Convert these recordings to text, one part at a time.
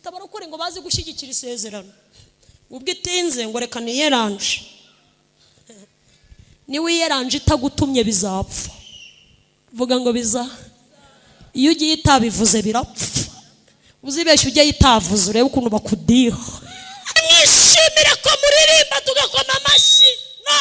Dufite abarokore ngo bazi gushyigikira isezerano. Ubwo itinze ngo reka niyeranje. Niwe yiyeranje itagutumye bizapfa. Vuga ngo biza. Iyo ugiye itabivuze birapfa. Uzibeshye ujye itavuze urebe ukuntu bakudiha. Mwishimire ko muririmba tugakoma amashyi. No,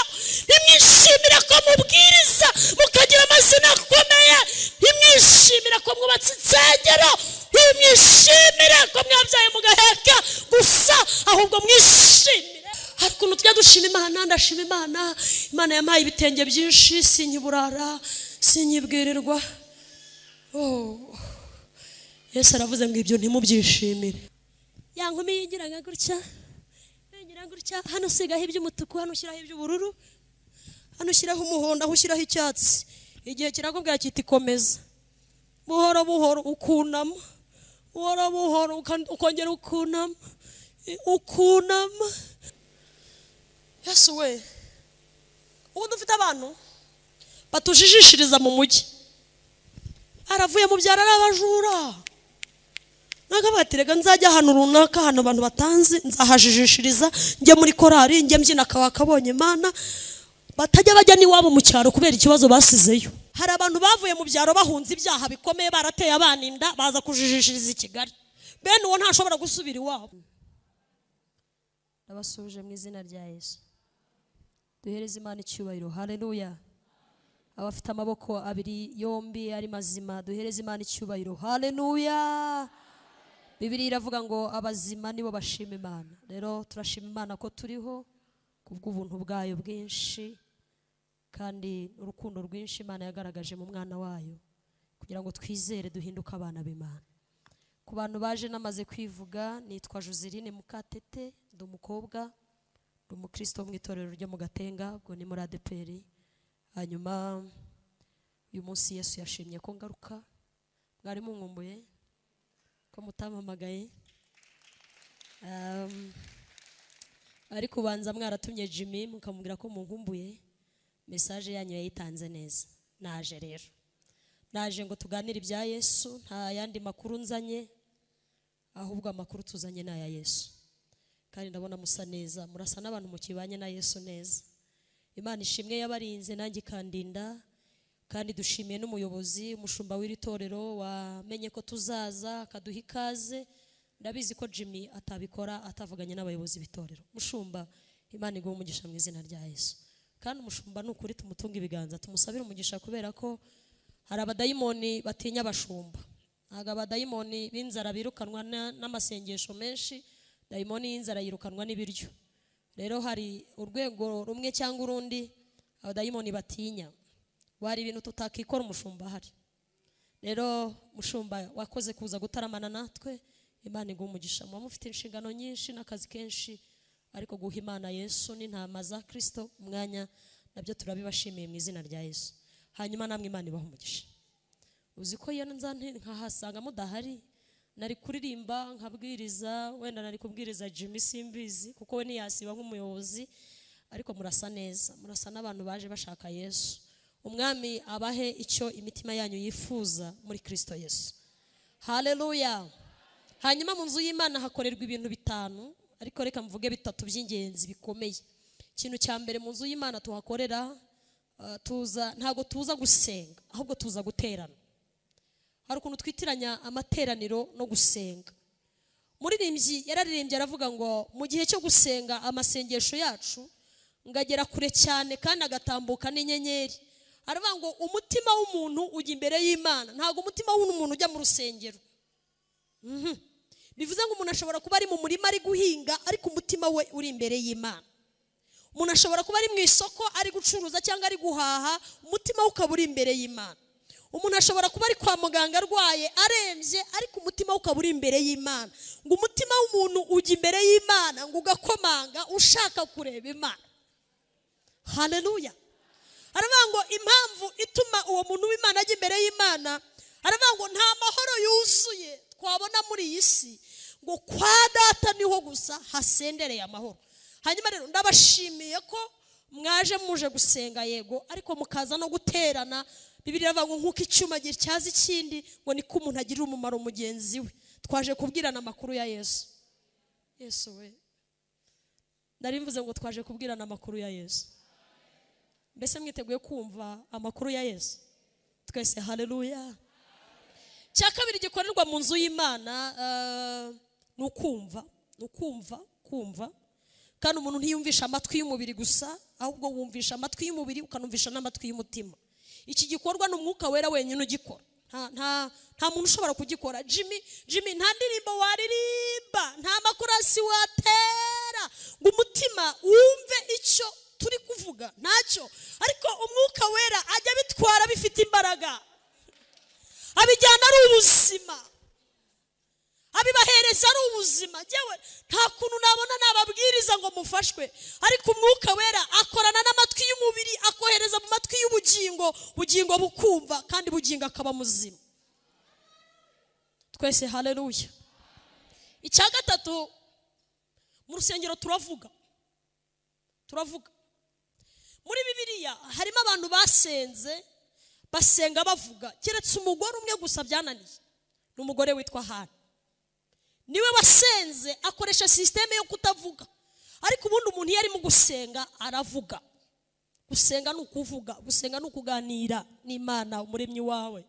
nimwishimire ko mubwiriza mukagira amazina akomeye. Nimwishimire ko mwubatse insengero. Nimwishimire ko mwabyaye mugaheka gusa, ahubwo mwishimire. Hari ukuntu tujya dushima Imana. Ndashima Imana, Imana yampaye ibitenge byinshi, sinkiburara, sinkibwirirwa. Oh, Yesu aravuze ngo ibyo ntimubyishimire. Ya nkumi yigiraga gutya, yigira gutya, hano usigaho iby'umutuku, hano ushyiraho iby'ubururu, hano ushyiraho umuhondo, aho ushyiraho icyatsi. Igihe kirakubwira kiti komeza. Buhoro buhoro ukunama, buhoro buhoro ukongera ukunama, ukunama. Yesu we, ubu dufite abantu batujijishiriza mu mujyi. Aravuye mu byaro arabajura. Nakabatirega nzajya ahantu runaka, hano abantu batanzi, nzahajijishiriza, njye muri korari, njye mbyina kabonye Imana. Batajya bajya niwabo mu cyaro kubera ikibazo basizeyo. Hari abantu bavuye mu byaro bahunze ibyaha bikomeye, barateye abana inda, baza kujijishiriza i Kigali. Bene uwo ntashobora gusubira iwabo. Ndabasubije mu izina rya Yesu. Duhereze Imana icyubahiro. Haleluya. Abafite amaboko abiri yombi ari mazima, duhereze Imana icyubahiro. Haleluya. Bibiliya iravuga ngo abazima nibo bashima Imana. Rero turashima Imana ko turiho kubw'ubuntu bwayo bwinshi kandi urukundo rwinshi Imana yagaragaje mu mwana wayo kugira ngo twizere duhinduke abana b'Imana. Ku bantu baje namaze kwivuga, nitwa Joseline Mukatete, ndi umukobwa, ndi umukristo mu itorero ryo mu Gatenga, ubwo ni muri ADPR. Hanyuma uyu munsi Yesu yashimye ko ngaruka. Mwari munkumbuye ko mutampamagaye? Ariko ubanza mwaratumye Jimmy mukamubwira ko munkumbuye. Message yanyu yayitanze neza. Naje rero, naje ngo tuganire ibya Yesu. Nta yandi makuru nzanye, ahubwo amakuru tuzanye ni aya Yesu. Kandi ndabona musa neza, murasa n'abantu mukibanye na Yesu neza. Imana ishimwe yabarinze nanjye ikandinda. Kandi dushimiye n'umuyobozi, umushumba w'iri torero wamenye ko tuzaza akaduha ikaze. Ndabizi ko Jimmy atabikora atavuganye n'abayobozi b'itorero. Mushumba, Imana iguhe umugisha mu izina rya Yesu. Kandi umushumba ni ukuri tumutunga ibiganza, tumusabire umugisha, kubera ko hari abadayimoni batinya abashumba. Ntabwo abadayimoni b'inzara birukanwa n'amasengesho menshi, dayimoni y'inzara yirukanwa n'ibiryo. Rero hari urwego rumwe cyangwa urundi abadayimoni batinya. Wari ibintu tutakikora umushumba ahari. Rero mushumba wakoze kuza gutaramana natwe, Imana iguhe umugisha. Muba mufite inshingano nyinshi n'akazi kenshi, ariko guha Imana Yesu n'intama za Kristo umwanya nabyo turabibashimiye mu izina rya Yesu. Hanyuma namwe Imana ibahe umugisha. Uzi ko iyo nza nkahasanga mudahari, nari kuririmba nkabwiriza, wenda nari kubwiriza Jimmy simbizi kuko we ntiyasiba nk'umuyobozi, ariko murasa neza, murasa n'abantu baje bashaka Yesu. Umwami abahe icyo imitima yanyu yifuza muri Kristo Yesu. Haleluya. Hanyuma mu nzu y'Imana hakorerwa ibintu bitanu, ariko reka mvuge bitatu by'ingenzi bikomeye. Ikintu cya mbere mu nzu y'Imana tuhakorera, tuza ntago tuza gusenga, ahubwo tuza guterana. Hari ukuntu twitiranya amateraniro no gusenga. Muririmbyi yararirimbye aravuga ngo mu gihe cyo gusenga amasengesho yacu ngagera kure cyane kandi agatambuka n'inyenyeri. Aravuga ngo umutima w'umuntu ujya imbere y'Imana, ntago umutima w'umuntu ujya mu rusengero. Bivuze ngo umuntu ashobora kuba ari mu murima ari guhinga, ariko umutima we uri imbere y'Imana. Umuntu ashobora kuba ari mu isoko ari gucuruza cyangwa ari guhaha, umutima we ukaba uri imbere y'Imana. Umuntu ashobora kuba ari kwa muganga arwaye arembye, ariko umutima we ukaba uri imbere y'Imana. Ngo umutima w'umuntu ujya imbere y'Imana, ngo ugakomanga ushaka kureba Imana. Haleluya. Aravuga ngo impamvu ituma uwo muntu w'Imana ajya imbere y'Imana, aravuga ngo nta mahoro yuzuye twabona muri iyi si, ngo kwa data niho gusa hasendereye amahoro. Hanyuma rero ndabashimiye ko mwaje muje gusenga, yego, ariko mukaza no guterana. Bibiliya iravuga ngo nkuko icyuma gityaza ikindi, ngo niko umuntu agirira umumaro mugenzi we. Twaje kubwirana amakuru ya Yesu. Yesu we, nari mvuze ngo twaje kubwirana amakuru ya Yesu. Mbese mwiteguye kumva amakuru ya Yesu? Twese haleluya. Cya kabiri gikorerwa mu nzu y'Imana ni ukumva, ni ukumva, kumva. Kandi umuntu ntiyumvisha amatwi y'umubiri gusa, ahubwo wumvisha amatwi y'umubiri ukanumvisha n'amatwi y'umutima. Iki gikorwa ni Umwuka Wera wenyine ugikora. Nta muntu ushobora kugikora. Jimmy, nta ndirimbo waririmba, nta makorasi watera ngo umutima wumve icyo turi kuvuga, ntacyo. Ariko Umwuka Wera ajya abitwara bifite imbaraga, abijyana ari ubuzima, abibahereza ari ubuzima. Yewe nta kuntu nabona nababwiriza ngo mufashwe, ariko Umwuka Wera akorana n'amatwi y'umubiri, akohereza mu matwi y'ubugingo, bugingo bukumva kandi bugingo akaba muzima. Twese haleluya. Icya gatatu, mu rusengero turavuga. Turavuga. Muri Bibiliya harimo abantu basenze, basenga bavuga, keretse umugore umwe gusa byananiye. Ni umugore witwa Hana. Niwe wasenze akoresha systeme yo kutavuga. Ariko ubundi umuntu iyo arimo gusenga aravuga. Gusenga ni ukuvuga, gusenga ni ukuganira n'Imana umuremyi wawe.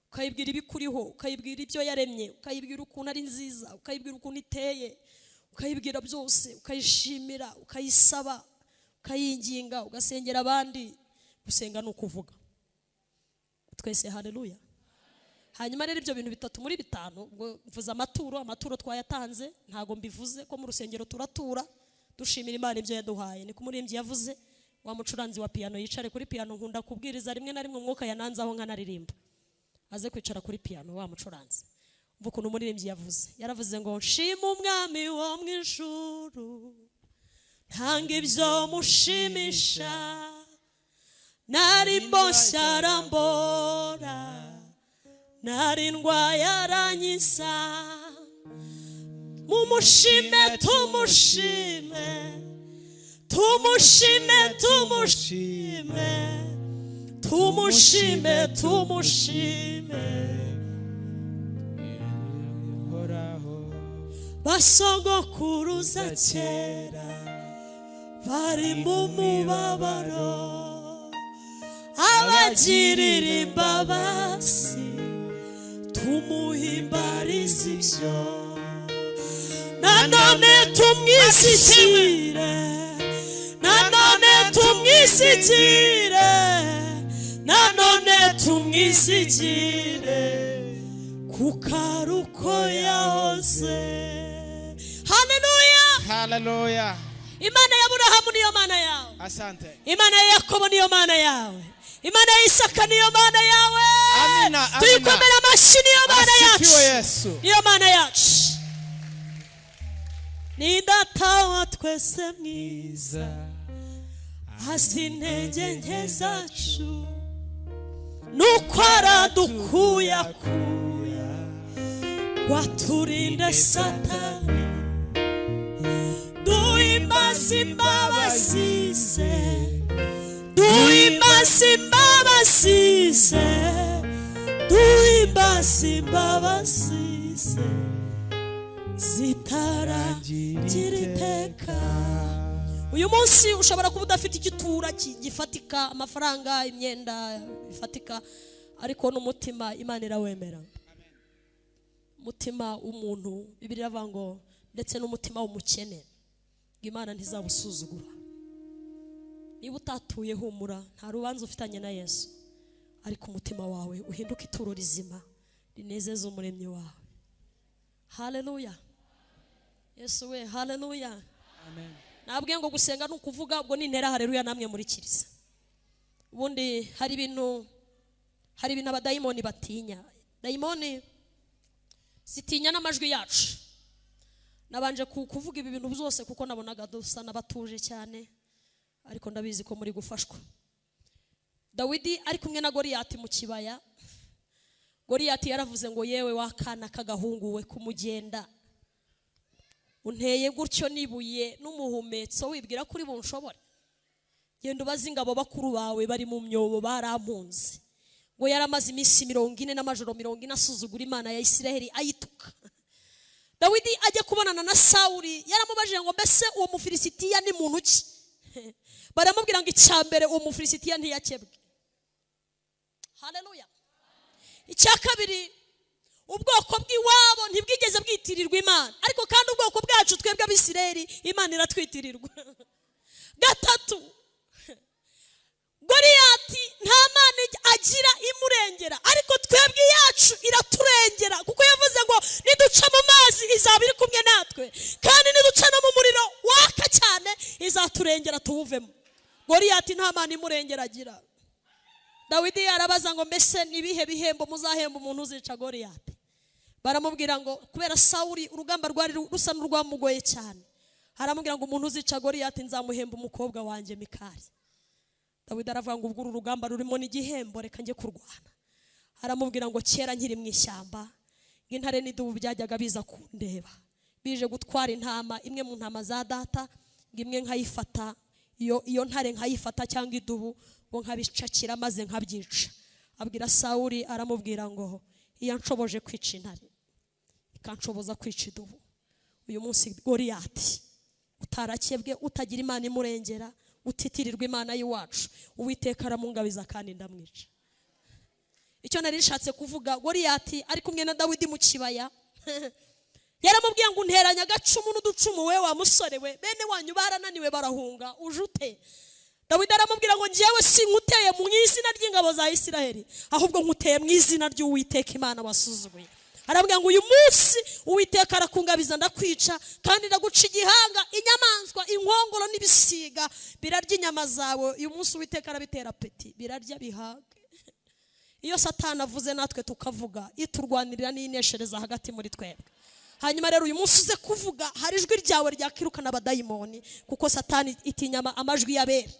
Ukayibwira ibikuriho, ukayibwira ibyo yaremye, ukayibwira ukuntu ari nziza, ukayibwira ukuntu iteye, ukayibwira byose, ukayishimira, ukayisaba, ukayinginga, ugasengera abandi. Gusenga ni ukuvuga. Twese haleluya. Hanyuma rero ibyo bintu bitatu muri bitanu, ubwo mvuze amaturo, amaturo twayatanze, ntago mbivuze ko mu rusengero turatura dushimira Imana ibyo yaduhaye. Niko umuririmbyi yavuze, wa mucuranzi wa piano yicare kuri piano, nkunda kubwiriza rimwe na rimwe umwuka yananze aho nkanaririmba. Aze kwicara kuri piano wa mucuranzi. Umva ukuntu umuririmbyi yavuze. Yaravuze ngo nshima umwami wo mu ijuru, ntanga ibyo mushimisha, nari mboshye arambora, nari ndwaye arankiza. Mumushime, tumushime, tumushime, tumushime, tumushime, tumushime. Basogokuruza kera bari mu mubabaro, abagirira imbabazi tumuhimbarize ibyo. Nanone tumwishyikire, nanone tumwishyikire, nanone tumwishyikire, kuko ari uko yahoze. Haleluya. Haleluya. Imana ya Aburahamu niyo mana yawe. Asante. Imana ya Yakobo niyo mana yawe. Imana ya Isaka niyo mana yawe. Amina. Tuyikomera amashyi, niyo mana yacu. Yesu. Niyo mana yacu. Ni data wa twese mwiza, azi intege nke zacu, nuko aradukuyakuya waturinde Satani. Duhimbaze imbabazi ze, duhimbaze imbabazi ze, duhimbaze imbabazi ze zitaragira iteka. Uyu munsi ushobora kuba udafite igitura gifatika, amafaranga, imyenda ifatika, ariko n'umutima Imana irawemera. Umutima w'umuntu, Bibiliya iravuga ngo ndetse n'umutima w'umukene Imana ntizabusuzugura. Niba utatuye humura, nta rubanza ufitanye na Yesu, ariko umutima wawe uhinduka ituro rizima rinezeza umuremyi wawe. Haleluya. Yesu we, haleluya. Amen. Nabwiye ngo gusenga ni ukuvuga, ubwo nintera haleluya namwe muri kiriza. Ubundi hari ibintu abadayimoni batinya. Dayimoni zitinya n'amajwi yacu. Nabanje kuvuga ibi bintu byose kuko nabonaga dusa n'abatuje cyane, ariko ndabizi ko muri gufashwa. Dawidi ari kumwe na Goliyati mu kibaya. Goliyati yaravuze ngo yewe wakana kagahungu we kumugenda, unteye gutyo nibuye n'umuhumetso wibwira kuri bunshobore. Genda ubaze ingabo bakuru bawe bari mu myobo barampunze. Ngo yaramaze iminsi 40 n'amajoro 40 asuzugura Imana ya Isiraheli ayituka. Dawidi ajya kubonana na Sawuli yaramubajije ngo mbese uwo Mufilisitiya ni muntu ki? Baramubwira ngo icya mbere uwo Mufilisitiya ntiyakebwe. Haleluya. Icya kabiri, ubwoko bw'iwabo ntibwigeze bwitirirwa Imana, ariko kandi ubwoko bwacu twebwe Abisirayeli Imana iratwitirirwa. Gatatu, Goliyati nta mana agira imurengera, ariko twebwe yacu iraturengera, kuko yavuze ngo niduca mu mazi izaba iri kumwe natwe, kandi niduca no mu muriro waka cyane izaturengera tuwuvemo. Goliyati nta mana imurengera agira. Dawidi arabaza ngo mbese nibihe bihembo muzahemba umuntu uzica Goliyati? Baramubwira ngo kubera Sawuli urugamba rwari rusa n'urwamugoye cyane, aramubwira ngo umuntu uzica Goliyati nzamuhemba umukobwa wanjye Mikali. Dawidi aravuga ngo ubwo uru rugamba rurimo n'igihembo, reka njye kurwana. Aramubwira ngo kera nkiri mu ishyamba intare n'idubu byajyaga biza kundeba, bije gutwara intama, imwe mu ntama za data, ngo imwe nkayifata, iyo ntare nkayifata cyangwa idubu, ngo nkabicakira maze nkabyica. Abwira Sawuli aramubwira ngo iyo nshoboje kwica intare ikanshoboza kwica idubu, uyu munsi Goliyati utarakebwe, utagira Imana imurengera, utitirirwa Imana y'iwacu, Uwiteka aramungabiza kandi ndamwica. Icyo nari nshatse kuvuga, Goliyati ari kumwe na Dawidi mu kibaya, yaramubwiye ngo unteranya agacumu n'uducumu we wa musore we, bene wanyu barananiwe barahunga, uje ute? Dawidi aramubwira ngo njyewe sinkuteye mu izina ry'ingabo za Isiraheli, ahubwo nkuteye mu izina ry'Uwiteka Imana wasuzuguye. Arabwira ngo uyu munsi Uwiteka arakungabiza ndakwica, kandi ndaguca igihanga, inyamaswa, inkongoro n'ibisiga birarya inyama zawe. Uyu munsi Uwiteka arabitera peti, birarya bihage. Iyo Satani avuze natwe tukavuga, iturwanirira n'ineshereza hagati muri twebwe. Hanyuma rero uyu munsi uze kuvuga, hari ijwi ryawe ryakirukana abadayimoni, kuko Satani itinya amajwi y'abera,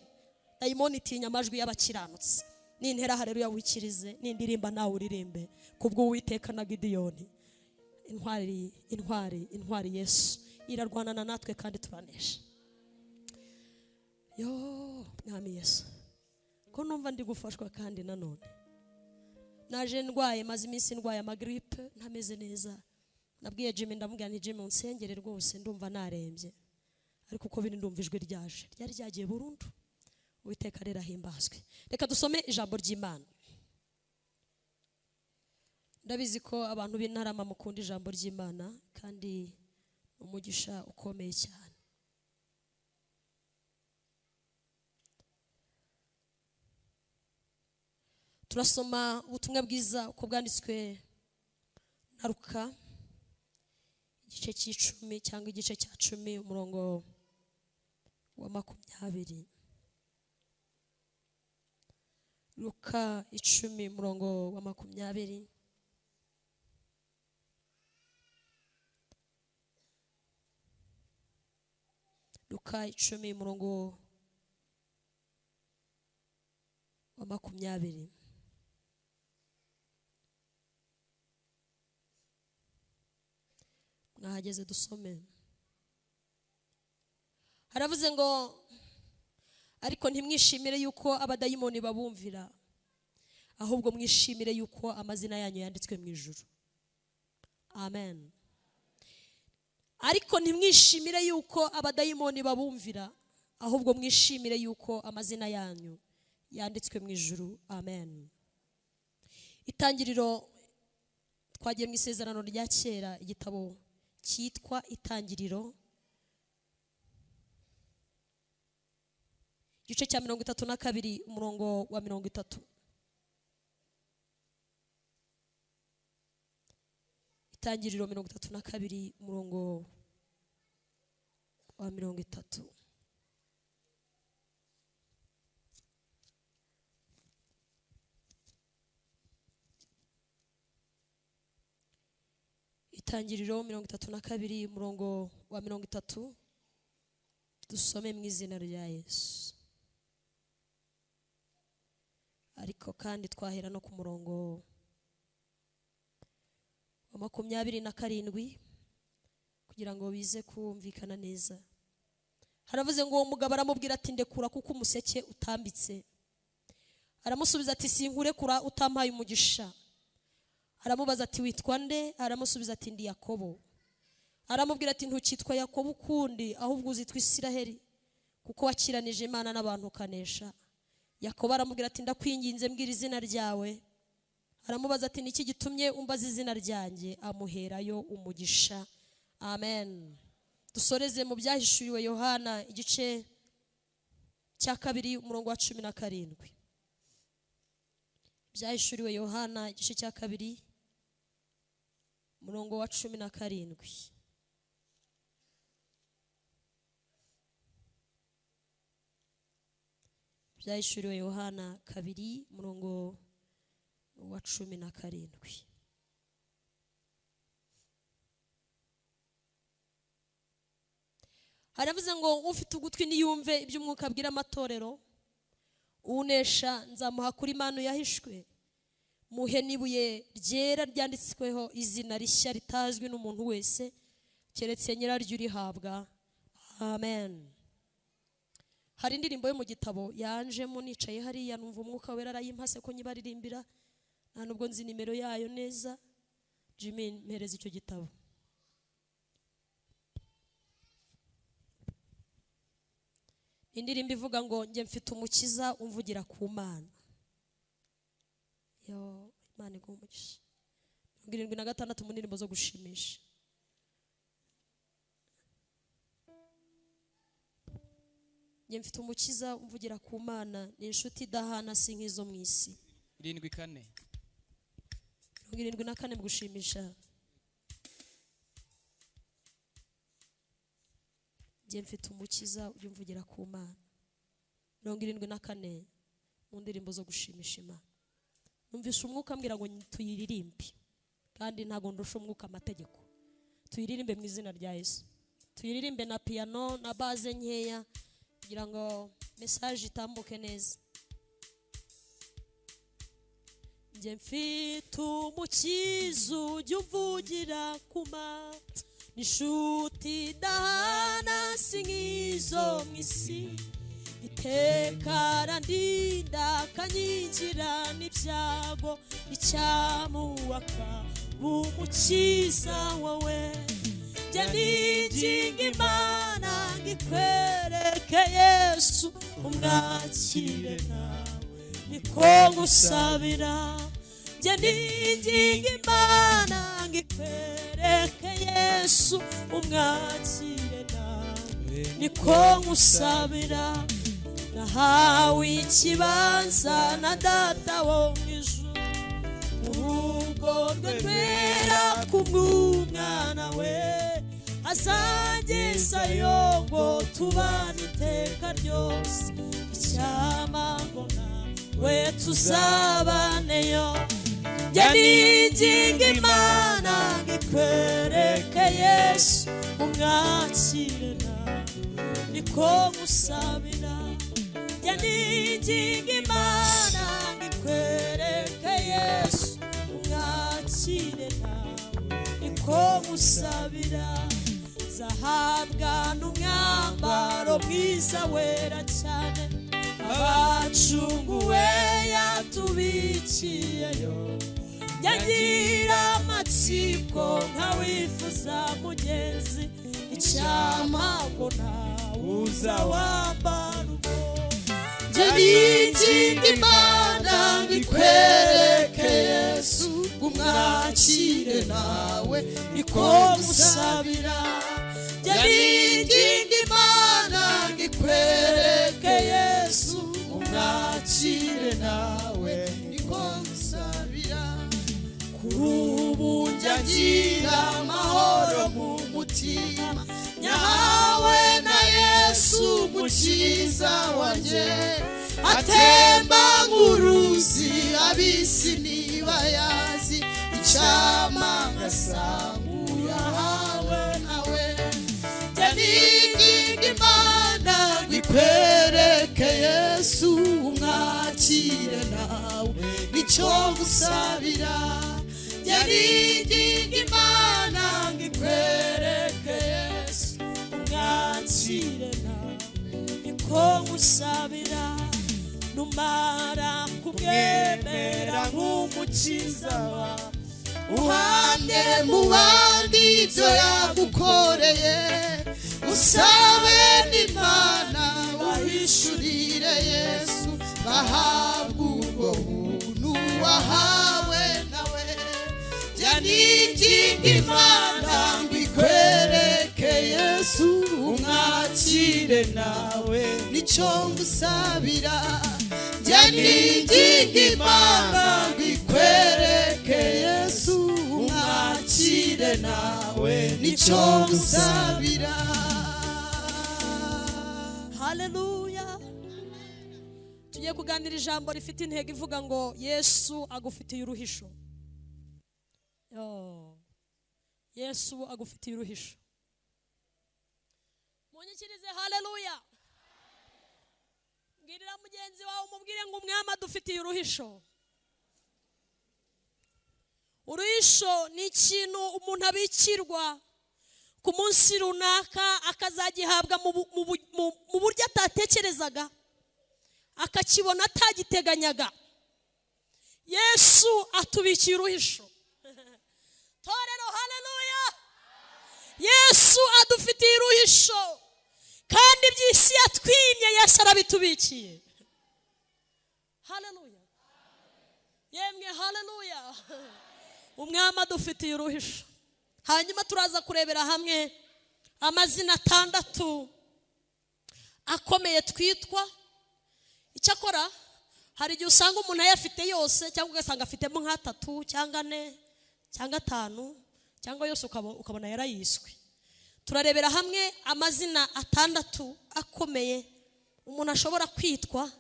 dayimoni itinya amajwi y'abakiranutsi. Nintera haleluya wikirize, nindirimba nawe uririmbe, kubwo Uwiteka na Gidiyoni, intwari, intwari, intwari Yesu irarwanana natwe kandi turanesha. Yo Mwami Yesu, ko numva ndi gufashwa kandi nanone naje ndwaye, maze iminsi ndwaye amagripe, ntameze neza. Nabwiye Jimmy, ndamubwira nti Jimmy unsengere rwose ndumva narembye, ariko uko biri ndumva ijwi ryaje ryari ryagiye burundu. Uwiteka rero ahimbazwe. Reka dusome ijambo ry'Imana. Ndabizi ko abantu b'Intarama mukunda ijambo ry'Imana, kandi umugisha ukomeye cyane. Turasoma ubutumwa bwiza uko bwanditswe na Luka, igice cy'icumi cyangwa igice cya 10 umurongo wa 20. Luka 10 umurongo wa 20. Luka 10 umurongo wa 20. Mwahageze dusome. Haravuze ngo ariko ntimwishimire yuko abadayimoni babumvira, ahubwo mwishimire yuko amazina yanyu yanditswe mu ijuru. Amen. Ariko ntimwishimire yuko abadayimoni babumvira, ahubwo mwishimire yuko amazina yanyu yanditswe mu ijuru. Amen. Itangiriro, twagiye mu isezerano rya kera, igitabo cyitwa Itangiriro, igice cya 32 umurongo wa 30. Itangiriro 32 umurongo wa 30. Itangiriro 32 umurongo wa 30. Dusome mu izina rya Yesu. Ariko kandi twahera no ku murongo wa 27 kugira ngo bize kumvikana neza. Haravuze ngo uwo mugabo aramubwira ati ndekura kuko umuseke utambitse. Aramusubiza ati sinkurekura utampaye umugisha. Aramubaza ati witwa nde? Aramusubiza ati ndi Yakobo. Aramubwira ati ntukitwa Yakobo ukundi, ahubwo uzitwa Isiraheli, kuko wakiranije Imana n'abantu ukanesha. Yakobo aramubwira ati ndakwinginze mbwira izina ryawe. Aramubaza ati niki gitumye umbaza izina ryanjye? Amuherayo umugisha. Amen. Dusoreze mu byahishuriwe Yohana igice cya 2 umurongo wa 17. Byahishuriwe Yohana igice cya 2 umurongo wa 17. Byahishuriwe Yohana 2 umurongo wa 17. Haravuze ngo ufite ugutwi niyumve ibyo umwuka abwira amatorero. Unesha nzamuha kuri manu yahishwe, muhe nibuye ryera ryanditsweho izina rishya ritazwi n'umuntu wese keretse nyiraryo urihabwa. Amen. Hari indirimbo yo mu gitabo yanjemo nicaye hariya numva umwuka wera arayimpase ko nyibaririmbira, nta nubwo nzi nimero yayo neza. Jimmy mpereza icyo gitabo. Indirimbo ivuga ngo njye mfite umukiza umvugira ku Mana. Yo, Imana iguhe umugisha. 76 mu ndirimbo zo gushimisha. Njye mfite umukiza umvugira ku Mana, ni inshuti idahana si nk'izo mu isi. 74. 74 mu gushimisha. Njye mfite umukiza ujya umvugira ku Mana. 74 mu ndirimbo zo gushimisha Imana. Numvishe umwuka ambwira ngo tuyiririmbe, kandi ntago ndusha umwuka amategeko. Tuyiririmbe mu izina rya Yesu. Tuyiririmbe na piano na baze nkeya kugira ngo message itambuke neza. Njye mfite umukiza ujya umvugira ku Mana, nishuti idahana si nk'izo mu isi, iteka arandinda akankingira n'ibyago, icyamuwaka bumukiza wowe. Njye ninginga Imana ngo ikwereke Yesu, umwakire nawe niko ngusabira. Njye ninginga Imana ngo ikwereke Yesu, umwakire nawe niko ngusabira. Nahawe ikibanza na data wo mu ijuru, urugo rwe rwera kubw'umwana we, azangezayo ngo tubane iteka ryose, icyampa ngo nawe tuzabaneyo. Njye ninginga Imana ngo ikwereke Yesu, umwakire nawe niko ngusabira. Njye ninginga Imana ngo ikwereke Yesu, umwakire nawe niko ngusabira. Zahabwa n'umwambaro mwiza wera cyane, abacunguwe yatubikiyeyo. Nyagira amatsiko nkawifuza mugenzi, icyampa ngo nawe uza wambara ubwo. Njye ninginga Imana ngo ikwereke Yesu, umwakire nawe niko ngusabira. Njye ninginga Imana ngo ikwereke Yesu, umwakire nawe niko ngusabira. Kuri ubu njya ngira amahoro mu mutima, nyahawe na Yesu umukiza wanjye, atemba nk'uruzi ab'isi ntibayazi, icyampa ngasanga uyahawe nawe. Njye ninginga Imana ngo ikwereke Yesu, umwakire nawe nicyo ngusabira. Njye ninginga Imana ngo ikwereke Yesu, umwakire nawe niko ngusabira. Numara kumwemera nk'umukiza wawe, Uhamye mu bandi ibyo yagukoreye, usabe n'Imana uhishurire Yesu, bahabwe ubwo buntu wahawe nawe. Jya ninginga Imana ngo ikwereke Yesu, umwakire nawe nicyo ngusabira. Jya ninginga Imana ngo ikwereke Yesu, umwakire nawe nicyo ngusabira. Haleluya. Tugiye kuganira ijambo rifite intego ivuga ngo Yesu agufitiye uruhisho. Yesu agufitiye uruhisho. Munyikirize haleluya. Mbwirira mugenzi wawe umubwire ngo umwami adufitiye uruhisho. Uruhisho ni ikintu umuntu abikirwa ku munsi runaka akazagihabwa mu buryo atatekerezaga, akakibona atagiteganyaga. Yesu atubikiye uruhisho. Torero haleluya. Yesu adufitiye uruhisho, kandi iby'isi yatwimye Yesu arabitubikiye. Haleluya. Yemwe haleluya. Umwami adufitiye uruhisho. Hanyuma turaza kurebera hamwe amazina 6 akomeye twitwa. Icyakora hari igihe usanga umuntu ayafite yose, cyangwa ugasanga afitemo nka 3 cyangwa 4 cyangwa 5 cyangwa yose ukabona yarayiswe. Turarebera hamwe amazina 6 akomeye umuntu ashobora kwitwa,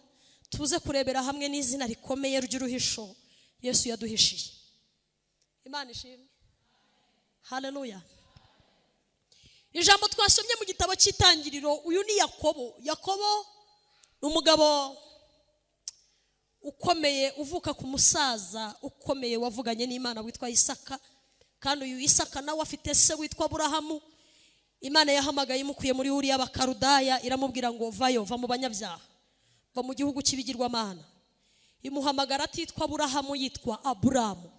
tuze kurebera hamwe n'izina rikomeye ry'uruhisho Yesu yaduhishiye. Imana ishimwe. Haleluya. Ijambo twasomye mu gitabo cy'Itangiriro, uyu ni Yakobo. Yakobo ni umugabo ukomeye uvuka ku musaza ukomeye wavuganye n'Imana witwa Isaka, kandi uyu Isaka nawe afite se witwa Aburahamu. Imana yahamagaye imukuye muri Uriya Bakarudaya, iramubwira ngo vayo, va mu banyabyaha, va mu gihugu cy'ibigirwamana. Imuhamagara atitwa Aburahamu, yitwa Aburamu.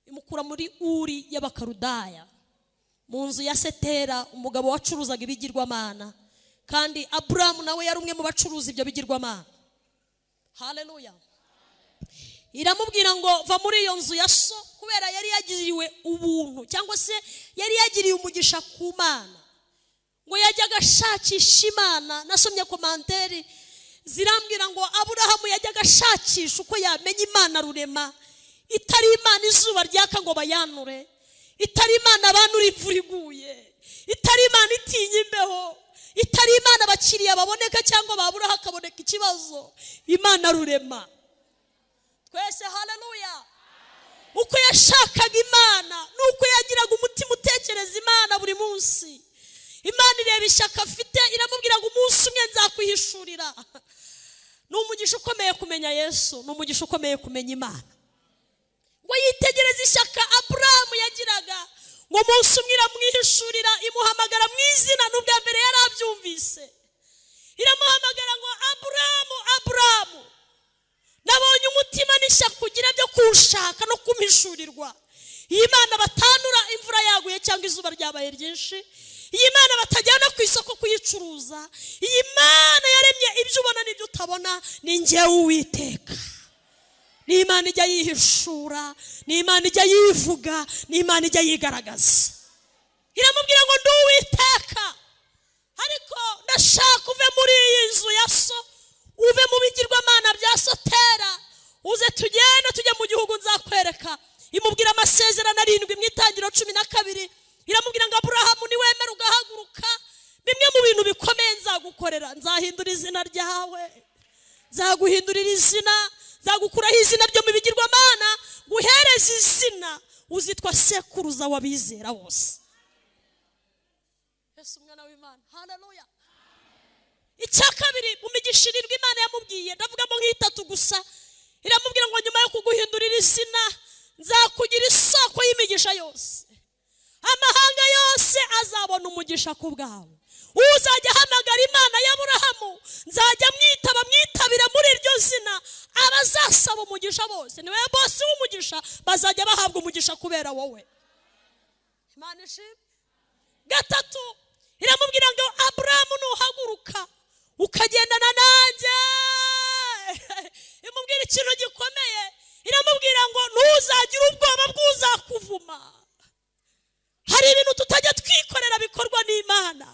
Imukura muri Uri y'Abakarudaya, mu nzu ya Setera, umugabo wacuruzaga ibigirwamana, kandi Aburamu nawe yari umwe mu bacuruza ibyo bigirwamana. Haleluya. Iramubwira ngo va muri iyo nzu ya so, kubera yari yagiriwe ubuntu cyangwa se yari yagiriye umugisha ku Mana, ngo yajyaga ashakisha Imana. Nasomye komanteri zirambwira ngo Aburahamu yajyaga ashakisha uko yamenya Imana rurema, itari Imana izuba ryaka ngo bayanure, itari Imana banura imvura iguye, itari Imana itinya imbeho, itari Imana abakiriya baboneka cyangwa babura hakaboneka ikibazo, Imana rurema. Twese haleluya. Uko yashakaga Imana nuko yagiraga umutima utekereza Imana buri munsi. Imana ireba ishyaka afite, iramubwira ngo umunsi umwe nzakwihishurira. Ni umugisha ukomeye kumenya Yesu, ni umugisha ukomeye kumenya Imana. Ngo yitegereze ishyaka Aburahamu yagiraga, ngo umunsi umwe iramwihishurira, imuhamagara mu izina n'ubwa mbere yarabyumvise. Iramuhamagara ngo Aburahamu, Aburahamu, nabonye umutima n'ishyaka ugira byo kunshaka no kumpishurirwa. Iyi Mana batanura imvura yaguye cyangwa izuba ryabaye ryinshi, iyi Mana batajyana ku isoko kuyicuruza, iyi Mana yaremye ibyo ubona n'ibyo utabona, ni njyewe Uwiteka. Ni Imana ijya yihishura, ni Imana ijya yivuga, ni Imana ijya yigaragaza. Iramubwira ngo ndi Uwiteka, ariko ndashaka uve muri iyi nzu ya so, uve mu bigirwamana bya Sotera, uze tugende tujye mu gihugu nzakwereka. Imubwira amasezerano 7 mu Itangiriro 12, iramubwira ngo Aburahamu niwemera ugahaguruka, bimwe mu bintu bikomeye nzagukorera, nzahindura izina ryawe, nzaguhindurira izina, nzagukuraho izina ryo mu bigirwamana, guhereza izina uzitwa sekuruza w'abizera bose. Yesu umwana w'Imana. Haleluya. Icya kabiri mu migisha 7 Imana yamubwiye, ndavugamo nk'itatu gusa. Iramubwira ngo nyuma yo kuguhindurira izina, nzakugira isoko y'imigisha yose. Amahanga yose azabona umugisha ku bwawe. Uzajya ahamagara Imana ya Aburahamu nzajya mwitaba mwitabira muri iryo zina. Abazasaba umugisha bose niwe bose w'umugisha, bazajya bahabwa umugisha kubera wowe. Imana ishimwe. Gatatu iramubwira ngo Aburahamu nuhaguruka ukagendana nanjye. Imubwira ikintu gikomeye, iramubwira ngo ntuzagire ubwoba bw'uzakuvuma. Hari ibintu tutajya twikorera bikorwa n'Imana.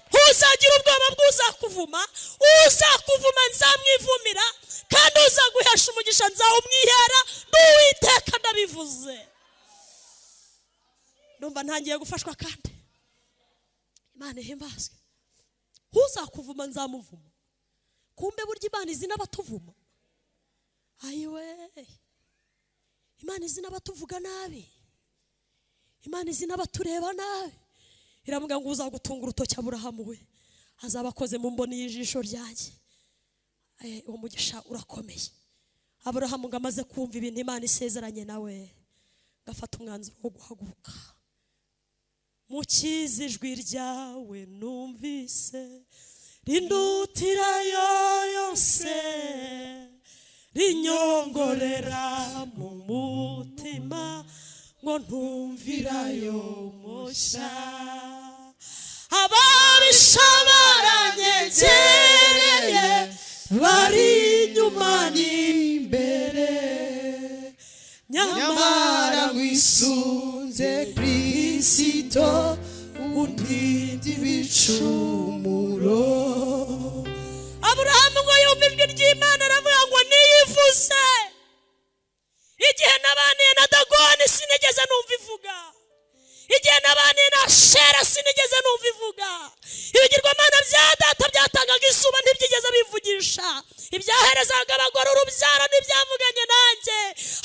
Ntuzagira ubwoba bw'uzakuvuma, uzakuvuma nzamwivumira, kandi uzaguhesha umugisha nzawumwihera, n'Uwiteka ndabivuze. Ndumva ntangiye gufashwa kandi Imana ihimbazwe. Uzakuvuma nzamuvuma. Kumbe burya Imana izi n'abatuvuma. Ayiwe, Imana izi n'abatuvuga nabi, Imana izi n'abatureba nabi. Iramubwira ngo uzagutunga urutoki Aburahamu we azaba akoze mu mboni y'ijisho ryanjye. Uwo mugisha urakomeye. Aburahamu ngo amaze kumva ibintu Imana isezeranye nawe, gafata umwanzuro wo guhaguruka. Mukiza ijwi ryawe numvise rindutira yose, rinyongorera mu mutima ngo ntumvirayo mushya. Ababisha baranyegereye, bari inyuma n'imbere, nyamara wisunze Kristo undinda ibicumuro. Aburahamu ngo yumva ijwi ry'Imana aravuga ngo niyivuze. Igihe nabaniye na Dagoni sinigeze numva ivuga. Igihe nabaniye na Shera sinigeze numva ivuga. Ibigirwamana bya data byatangaga izuba ntibyigeze bivugisha. Ibyaherezaga abagore urubyaro ntibyavuganye nanjye,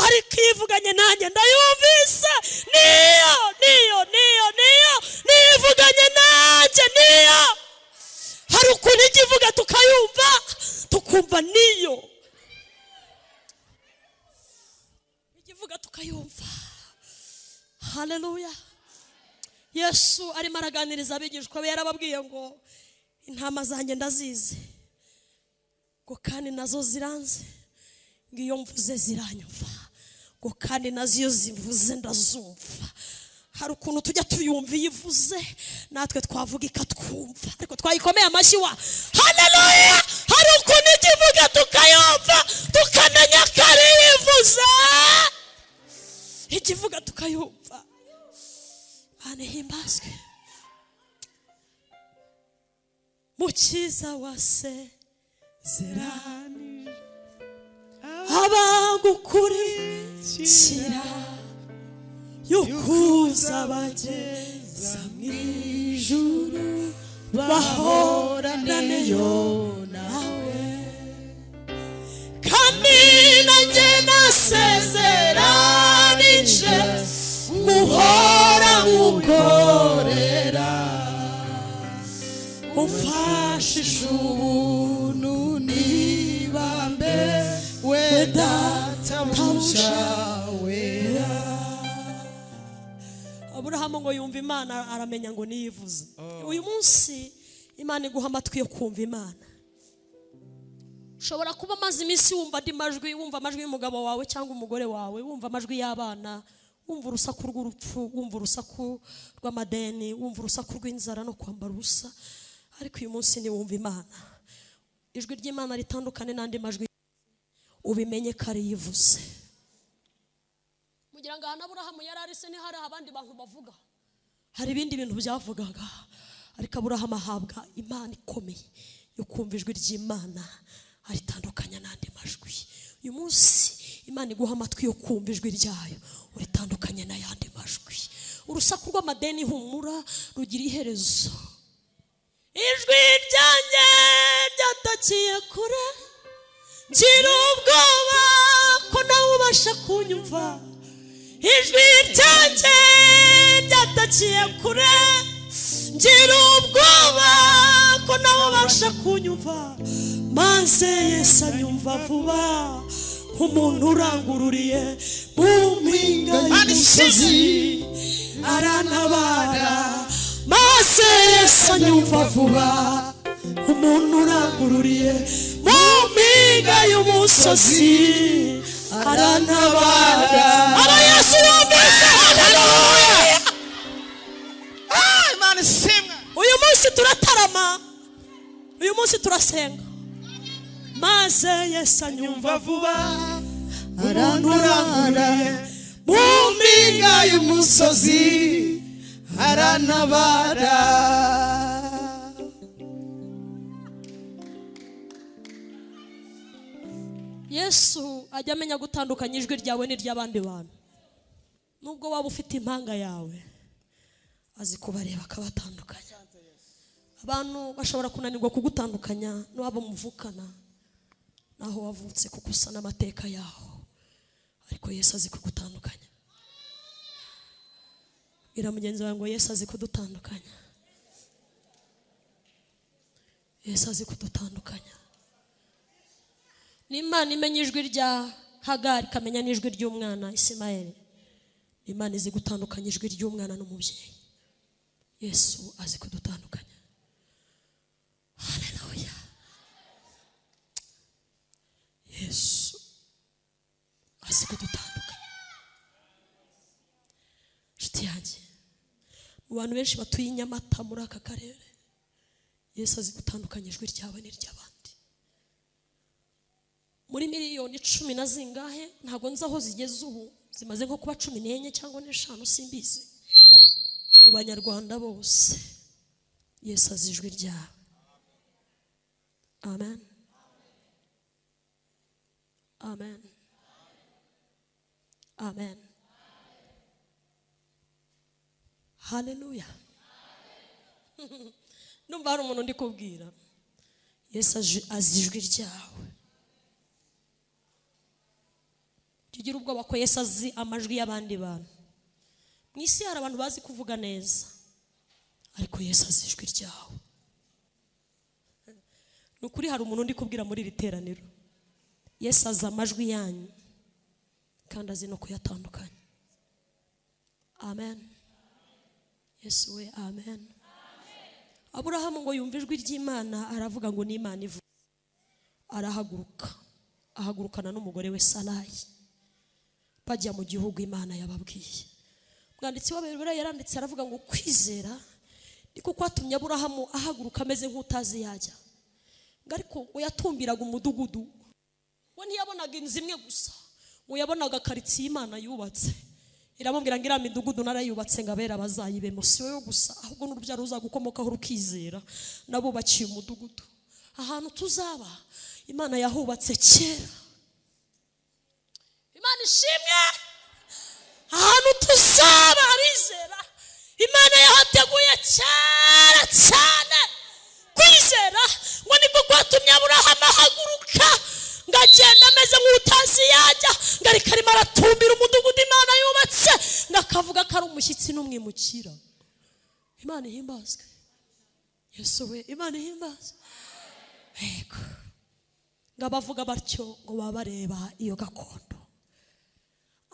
ariko ivuganye nanjye ndayumvise. Niyo niyo niyo niyo nivuganye nanjye niyo. Hari ukuntu ijya ivuga tukayumva, tukumva niyo. Ijya ivuga tukayumva. Haleluya. Yesu arimo araganiriza abigishwa be, yarababwiye ngo intama zanjye ndazizi, ngo kandi nazo ziranze, ngo iyo mvuze ziranyumva, ngo kandi nazo iyo zivuze ndazumva. Hari ukuntu tujya tuyumva iyo ivuze natwe twavuga ikatwumva, ariko twayikomeye amashyi wa haleluya. Hari ukuntu ijya ivuga tukayumva, tukamenya ko ari ivuze. Ijya ivuga tukayumva. Imana ihimbazwe. Mukiza wasezeranije abagukurikira yuko uzabageza mu ijuru bahoraneyo nawe. Kandi nanjye nasezeranije guhora ngukorera, umfashije ubuntu n'ibambe we databuja wera. Aburahamu ngo yumva Imana aramenya ngo niyivuze. Uyu munsi Imana iguha amatwi yo kumva Imana. Ushobora kuba amaze iminsi wumva andi majwi, wumva amajwi y'umugabo wawe cyangwa umugore wawe, wumva amajwi y'abana, wumva urusaku rw'urupfu, wumva urusaku rw'amadeni, wumva urusaku rw'inzara no kwambara ubusa. Ariko uyu munsi ni wumva Imana. Ijwi ry'Imana ritandukane n'andi majwi, ubimenye ko ari yivuze. Mugira ngo ahantu Aburahamu yari ari se ntihari abandi bantu bavuga, hari ibindi bintu byavugaga, ariko Aburahamu ahabwa Imana ikomeye yo kumva ijwi ry'Imana aritandukanya n'andi majwi. Uyu munsi Imana iguha amatwi yo kumva ijwi ryayo uritandukanye n'ayandi majwi. Urusaku rw'amadeni humura rugira iherezo. Ijwi ryanjye ryatakiye kure, ngira ubwoba ko nawe ubasha kunyumva. Ijwi ryanjye ryatakiye kure, ngira ubwoba ko nawe ubasha kunyumva. Maze Yesu anyumva vuba nk'umuntu urangururiye mu mpinga y'umusozi, arantabara Maze Yesu anyumva vuba, umuntu urangururiye mu mpinga y'umusozi arantabara. Aba Yesu yumvise, haleluya. Imana ishimwe. Uyu munsi turatarama, uyu munsi turasenga. Maze Yesu anyumva vuba, arantabara mu mpinga y'umusozi arantabara. Yesu ajya amenya gutandukanya ijwi ryawe n'iry'abandi bantu. Nubwo waba ufite impanga yawe, azi kubareba akabatandukanya. Abantu bashobora kunanirwa kugutandukanya n'abo muvukana, naho wavutse kuko usa n'amateka yaho, ariko Yesu azi kugutandukanya. Bwira mugenzi wawe ngo Yesu azi kudutandukanya. Yesu azi kudutandukanya. N'Imana imenya ijwi rya Hagari ikamenya n'ijwi ry'umwana Isimayeli. Imana izi gutandukanya ijwi ry'umwana n'umubyeyi. Yesu azi kudutandukanya. Haleluya. Yesu azi kudutandukanya. Nshuti yanjye, mu bantu benshi batuye i Nyamata muri aka karere, Yesu azi gutandukanya ijwi ryawe n'iry'abandi. Muri miliyoni 10 na zingahe, ntabwo nzi aho zigeze ubu, zimaze nko kuba 14 cyangwa 5 simbizi. Mu banyarwanda bose Yesu azi ijwi ryawe. Amen. Amen. Amen. Haleluya. Numva hari umuntu ndi kubwira. Yesu azi ijwi ryawe. Tugira ubwoba ko Yesu azi amajwi y'abandi bantu. Mu isi hari abantu bazi kuvuga neza, ariko Yesu azi ijwi ryawe. Nukuri hari umuntu ndi kubwira muri iri teraniro. Yesu azi amajwi yanyu kandi azi no kuyatandukanya. Amen. Yesu we, amen. Aburahamu ngo yumva ijwi ry'Imana aravuga ngo ni Imana ivuze. Arahaguruka, ahagurukana n'umugore we Sarayi, bajya mu gihugu Imana yababwiye. Umwanditsi w'Abaheburayo yaranditse aravuga ngo kwizera niko kwatumye Aburahamu ahaguruka ameze nk'utazi yajya. Ngo ariko ngo yatumbiraga umudugudu, we ntiyabonaga inzu imwe gusa, ngo yabonaga karitsiye Imana yubatse. Iramubwira ngo iriya midugudu narayubatse ngo abera bazayibemo, si wowe gusa ahubwo n'urubyaro ruzagukomokaho rukizera, nabubakiye umudugudu. Ahantu tuzaba Imana yahubatse kera. Imana ishimwe. Ahantu tuzaba abizera Imana yahateguye kera cyane. Kwizera ngo niko kwatumye Aburahamu ahaguruka ngo agenda ameze nk'utazi yajya, ngo ariko arimo aratumbira umudugudu Imana yubatse, ngo akavuga ko ari umushyitsi n'umwimukira. Imana ihimbazwe. Yesu we, Imana ihimbazwe. Yego. Ngo abavuga batyo ngo baba bareba iyo gakondo.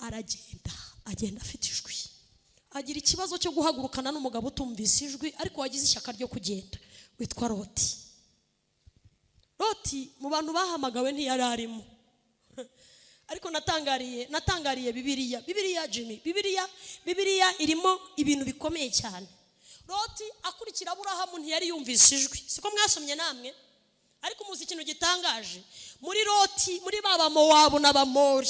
Aragenda, agenda afite ijwi. Agira ikibazo cyo guhagurukana n'umugabo utumvise ijwi, ariko wagize ishyaka ryo kugenda, witwa Loti. Loti mu bantu bahamagawe ntiyari arimo. Ariko natangariye Bibiliya. Bibiliya Jimmy, Bibiliya irimo ibintu bikomeye cyane. Loti akurikira Aburahamu ntiyari yumvise ijwi. Siko mwasomye namwe? Ariko muzi ikintu gitangaje, muri Loti, muri baba Mowabu n'Abamori,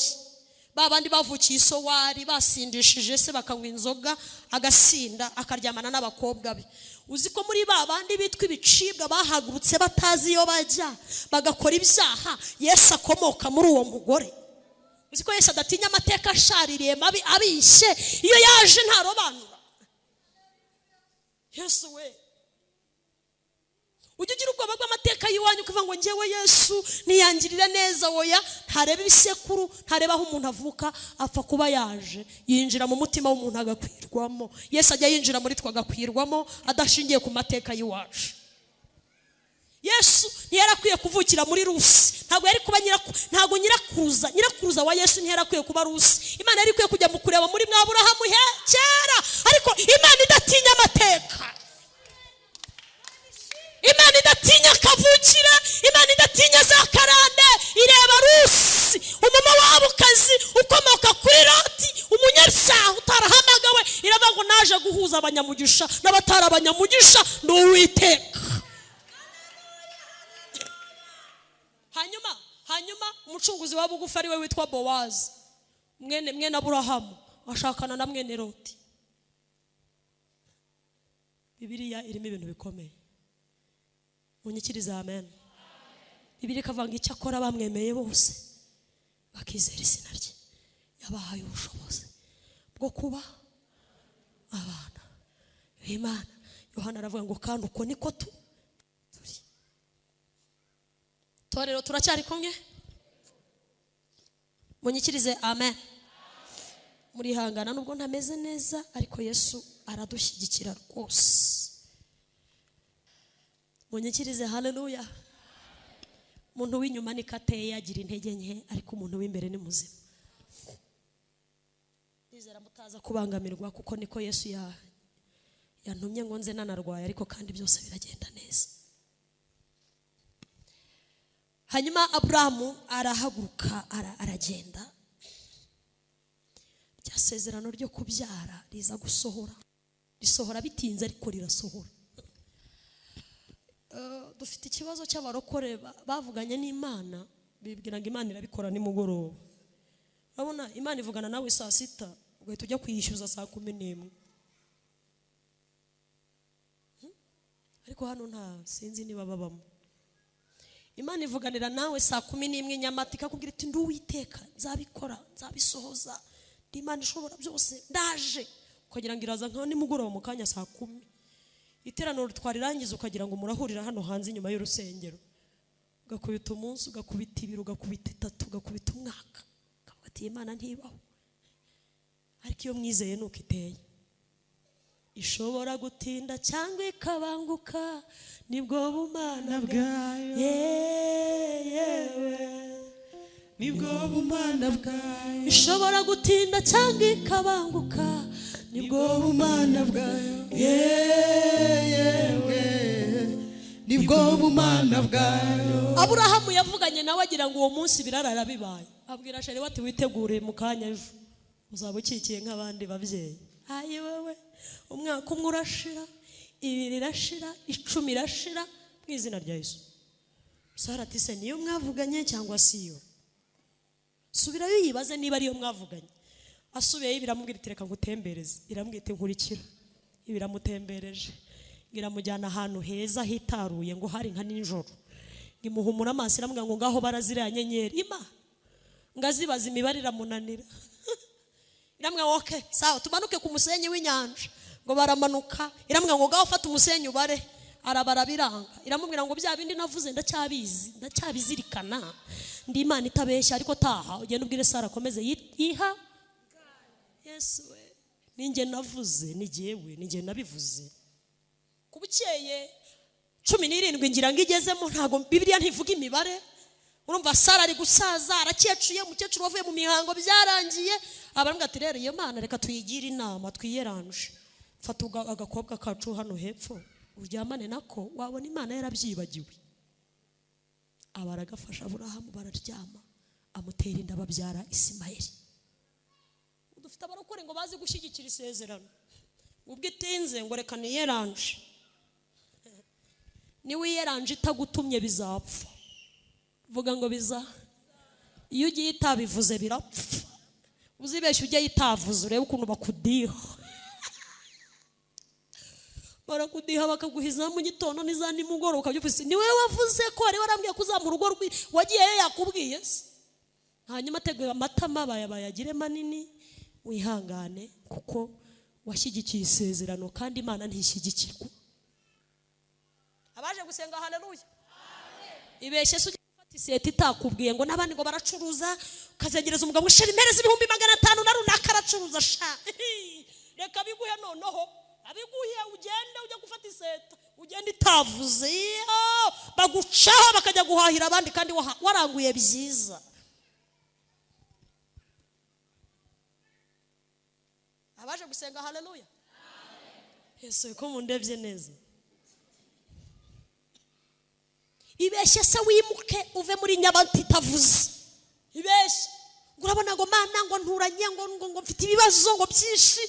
babandi bavukiye Isowari basindishije se bakanywa inzoga agasinda akaryamana n'abakobwa be. Uzi ko muri babandi bitwa ibicibwa bahagurutse batazi iyo bajya bagakora ibyaha, Yesu akomoka muri uwo mugore. Uzi ko Yesu adatinya amateka ashaririye mabi abishe, iyo yaje ntarobanura. Yesu we, ujya ugira ubwoba bw'amateka y'iwanyu ukavuga ngo njyewe Yesu niyangirira neza. Oya, ntareba ibisekuru, ntareba aho umuntu avuka, apfa kuba yaje yinjira mu mutima w'umuntu agakwirwamo. Yesu ajya yinjira muri twe agakwirwamo adashingiye ku mateka y'iwacu. Yesu ntiyarakwiye kuvukira muri Rusi, ntabwo yari kuba ntabwo nyirakuruza wa Yesu ntiyarakwiye kuba Rusi. Imana yari ikwiye kujya mu kureba muri Aburahamu kera, ariko Imana idatinya amateka. idatinya kavukira, Imana idatinya za karande, ireba Rusi umumowabukazi ukomoka kuri Loti, umunyabyaha utarahamagawe, iravuga ngo naje guhuza abanyamugisha n'abatari abanyamugisha, ni Uwiteka. Hanyuma umucunguzi wa bugufi ari we witwa Bowazi, mwene Aburahamu, ashakana na mwene Loti. Bibiliya irimo ibintu bikomeye. Munyikirize amen. Bibiliya ikavuga icyo akora bamwemeye bose bakizera izina rye, yabahaye ubushobozi bwo kuba abana b'Imana. Yohana aravuga ngo kandi uko niko turi. Torero turacyari kumwe? Munyikirize amen. Murihangana nubwo ntameze neza, ariko Yesu aradushyigikira rwose. Munyikirize haleluya. Umuntu w'inyuma ni kateye yagira intege nke, ariko umuntu w'imbere ni muzima. Ndizera mutaza kubangamirwa kuko niko Yesu yantumye ngo nze nanarwaye, ariko kandi byose biragenda neza. Hanyuma Aburahamu arahaguruka aragenda. Rya sezerano ryo kubyara riza gusohora, risohora bitinze ariko rirasohora. Dufite ikibazo cy'abarokore bavuganye n'Imana bibwira ngo Imana irabikora nimugoroba. Urabona Imana ivugana nawe saa 6 ugahita ujya kuyishyuza saa 11. Ariko hano nta sinzi niba babamo. Imana ivuganira nawe saa 11 Nyamata ikakubwira iti ndi Uwiteka, nzabikora, nzabisohoza, ndi Imana ishobora byose, ndaje. Ukagira ngo iraza nka nimugoroba mu kanya saa 10. Iteraniro twarirangiza ukagira ngo murahurira hano hanze inyuma y'urusengero. Ugakubita umunsi, ugakubita ibiri, ugakubita itatu, ugakubita umwaka. Ukavuga ati Imana ntibaho. Ariko iyo mwizeye nuko iteye. Ishobora gutinda cyangwa ikabanguka, nibwo bumana bwayo. Yewe nibwo bumana bwayo. Ishobora gutinda cyangwa ikabanguka, nibwo bumana bwayo. Yewe nibwo bumana bwayo. Aburahamu yavuganye nawe agira ngo uwo munsi birarara bibaye. Abwira Sheri ati witegure mu kanya ejo uzaba ukikiye nk'abandi babyeyi. Ayi wewe, umwaka umwe urashira, ibiri irashira, 10 irashira, mu izina rya Yesu. Sara ati se niyo mwavuganye cyangwa si yo? Subirayo yibaze niba ariyo mwavuganye. Asubiyeyo biramubwira iti reka ngutembereze. Iramubwira iti nkurikira. Ibiramutembereje, iramujyana ahantu heza hitaruye ngo hari nka nijoro. Imuhumura amaso iramubwira ngo ngaho baraziriya nyenyeri. Ima ngazibaza imibare iramunanira. Iramubwira ngo okay, sawa tumanuke ku musenyi w'inyanja. Ngo baramanuka. Iramubwira ngo ngaho fata umusenyi ubare. Arabara biranga. Iramubwira ngo bya bindi navuze ndacyabizi, ndacyabizirikana. Ndi Imana itabeshya, ariko taha ugende ubwire Sara akomeze yiha. Yesu we, ninjye navuze, ni jyewe, ninjye nabivuze. Kubukeye 17 ngira ngo igezemo, ntago Bibiliya ntivuga imibare. Urumva Sara ari gusaza, arakecuye, umukecuru wavuye mu mihango byarangiye. Abarambwa ati rero iyo Mana reka tuyigire inama, twiyeranje. Fata agakobwa kacu hano hepfo uryamane nako, wabona Imana yarabyibagiwe. Abaragafasha Aburahamu bararyama, amutera inda babyara Isimayeli. Dufite abarokore ngo bazi gushyigikira isezerano. Ubwo itinze ngo reka niyeranje. Ni wiyeranje itagutumye bizapfa. Vuga ngo biza. Iyo ugiye itabivuze birapfa. Uzibeshye ujye itavuze urebe ukuntu bakudiha. Barakudiha bakaguhiza mu gitondo n'iza nimugoroba ukabyufise. Ni wewe wavuze ko ari warambwiye kuzamura urugo rwi wagiye yakubwiye se. Hanyuma tegura amatama bayagire manini, wihangane kuko washyigikiye isezerano kandi Imana ntishyigikirwa. Abaje gusenga haleluya. Ibeshye se ujye gufata iseta itakubwiye ngo n'abandi ngo baracuruza, ukazegereza umugabo ushira impereza 500,000 na runaka aracuruza sha. Reka biguhe noneho, abiguhe ugende ujye gufata iseta, ugende itavuze, bagucaho bakajya guhahira abandi kandi waranguye byiza. Abaje gusenga haleluya. Yesu ko mundevye neza. Ibeshye se wimuke uve muri Nyabantu itavuze. Ibeshye urabona ngo mana ngo nturanye ngo ngo mfite ibibazo ngo byinshi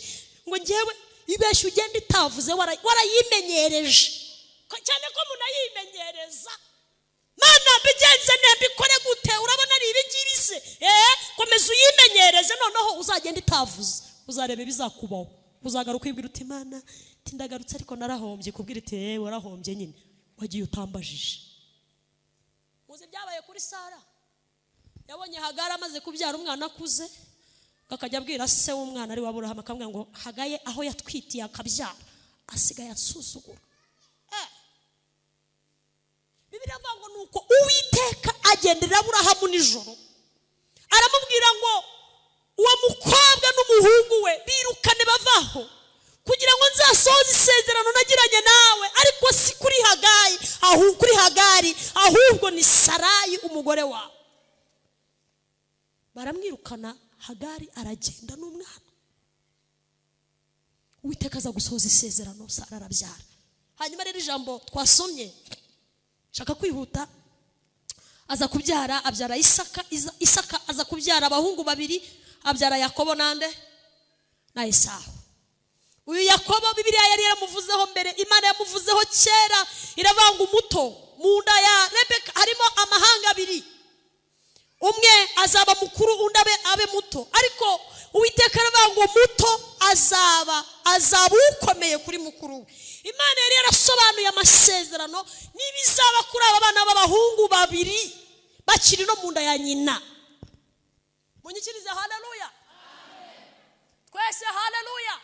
ngo ngewe. Ibeshye ugenda itavuze, warayimenyereje cyane ko munayimenyereza. Mana mbigenze mbikore gute? Urabona ari ibi ngibi se? Komeza uyimenyereze, noneho uzagenda itavuze, uzareba ibizakubaho. Uzagaruka kwibwira uti Mana tindagarutse ariko narahombye. Kubwira iti warahombye nyine, wagiye utambajije. Muzi byabaye kuri Sara. Yabonye Hagara amaze kubyara umwana akuze, akajya abwira se w'umwana ari w'Aburahamu, akamubwira ngo Hagaye aho yatwitiye akabyara asigaye asuzugura. Bibiliya ivuga ngo nuko Uwiteka agendera Aburahamu nijoro, aramubwira ngo uwo mukobwa n'umuhungu we birukane bavaho, kugira ngo nzasohoze isezerano nagiranye nawe, ariko si kuri Hagayi, ahubwo kuri Hagari, ahubwo ni Sarayi umugore wawe. Baramwirukana, Hagari aragenda n'umwana. Uwiteka aza gusohoza isezerano, Sara arabyara. Hanyuma rero ijambo twasomye, shaka kwihuta, aza kubyara, abyara Isaka. Isaka aza kubyara abahungu babiri, abyara Yakobo nande na Esawu. Uyu Yakobo Bibiliya yari yaramuvuzeho mbere, Imana yamuvuzeho kera, iravanga umuto mu nda ya Rebeka harimo amahanga abiri, umwe azaba mukuru undi abe muto, ariko Uwiteka aravuga ngo muto azaba ukomeye kuri mukuru we. Imana yari yarasobanuye amasezerano n'ibizaba kuri aba bana b'abahungu babiri bakiri no mu nda ya nyina. Munyikirize haleluya. Twese haleluya.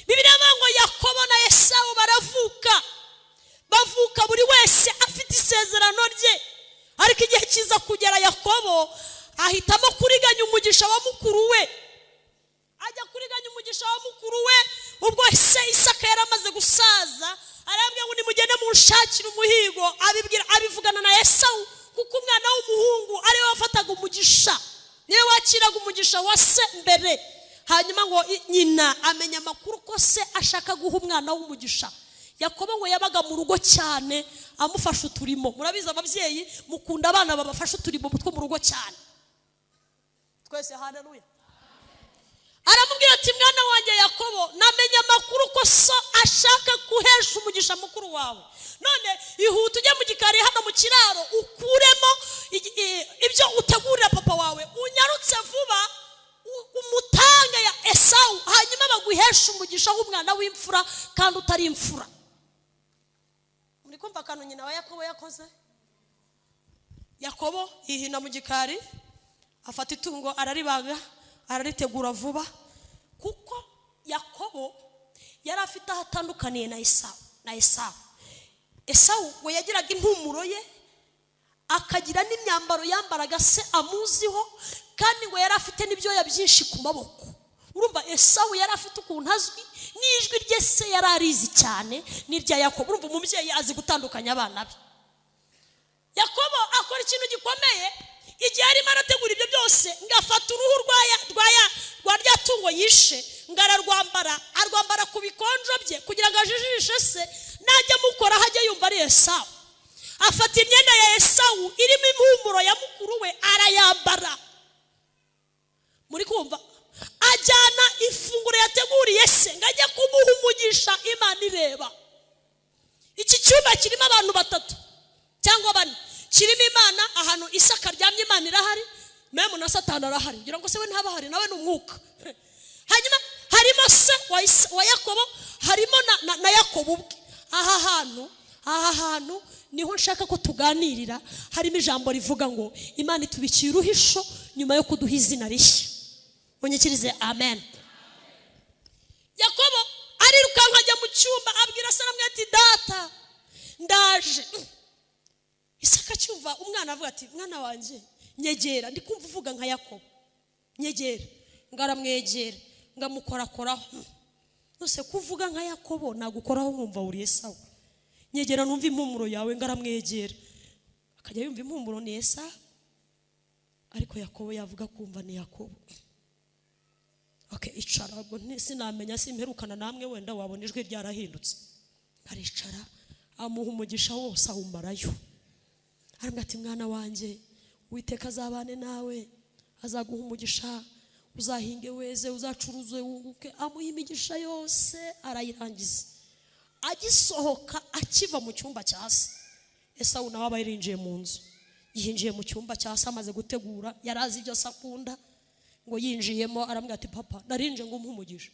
Bibiliya ivuga ngo Yakobo na Esawu baravuka, bavuka buri wese afite isezerano rye, ariko igihe kiza kugera Yakobo ahitamo kuriganya umugisha wa mukuru we. Ajya kuriganya umugisha wa mukuru we, ubwo se Isaka yaramaze gusaza, arabwira ngo nimugende munshakire umuhigo. Abibwira, abivugana na Esawu, kuko umwana w'umuhungu ari we wafataga umugisha, niwe wakiraga umugisha wa se mbere. Hanyuma ngo nyina amenya amakuru ko se ashaka guha umwana w'umugisha. Yakobo ngo yabaga mu rugo cyane, amufasha uturimo. Murabizi ababyeyi mukunda abana babafasha uturimo two mu rugo cyane. Twese haleluya. Aramubwira ati mwana wanjye Yakobo, namenye amakuru ko so ashaka guhesha umugisha mukuru wawe, none ihute ujye mu gikari hano mu kiraro ukuremo ibyo utegurira papa wawe, unyarutse vuba umutange ya Esawu, hanyuma baguhesha umugisha w'umwana w'imfura kandi utari imfura. Muri kumva akantu nyina wa Yakobo yakoze? Yakobo yihina mu gikari, afata itungo araribaga, araritegura vuba, kuko Yakobo yari afite aho atandukaniye na Esawu. Na Esawu we yagiraga impumuro ye, akagira n'imyambaro yambaraga se amuziho, kandi ngo yari afite n'ibyoya byinshi ku maboko. Urumva Esawu yari afite ukuntu azwi, n'ijwi rye se yari arizi cyane n'irya Yakobo. Urumva umubyeyi azi gutandukanya abana be. Yakobo akora ikintu gikomeye, igihe arimo arategura ibyo byose, ngafata uruhu rwa rya tungo yishe, ngararwambara, arwambara ku bikonjo bye kugira ngo ajijishe se, najya mukora hajya yumva ari Esawu. Afata imyenda ya Esawu irimo impumuro ya mukuru we arayambara. Muri kumva? Ajyana ifunguro yateguriye se ngo ajye kumuha umugisha. Imana ireba. Iki cyumba kirimo abantu batatu cyangwa bane, kirimo Imana, ahantu Isaka aryamye Imana irahari, memu na Satani arahari, ngira ngo se we ntabahari, nawe ni umwuka. Hanyuma harimo se wa Yakobo, harimo na Yakobo ubwe. Aha hantu niho nshaka ko tuganirira. Harimo ijambo rivuga ngo Imana itubikiye uruhisho nyuma yo kuduha izina rishya. Munyikirize amen. Yakobo arirukanka ajya mu cyumba, abwira se aramubwira ati data ndaje. Isaka cyumva umwana avuga ati mwana wanjye nyegera, ndi kumva uvuga nka Yakobo, nyegera. Ngaramwegera, ngamukorakoraho. Nose kuvuga nka Yakobo nagukoraho nkumva uri Esawu. Nyegera numva impumuro yawe. Ngaramwegera, akajya yumva impumuro ni Esawu, ariko Yakobo yavuga kumva ni Yakobo. Okay, icara ubwo sinamenya, simperukana namwe, wenda wabona ijwi ryarahindutse. Aricara Amuha umugisha wose awumarayo. Arambwira ati mwana wanjye, Uwiteka azabane nawe, azaguha umugisha, uzahinge weze, uzacuruze wunguke. Amuha imigisha yose arayirangiza. Agisohoka akiva mu cyumba cya se, Esawu nawe aba yarinjiye mu nzu. Yinjiye mu cyumba cya se amaze gutegura, yarazi ibyo se akunda. Ngo yinjiyemo arambwira ati papa, narinje ngo umuhe umugisha.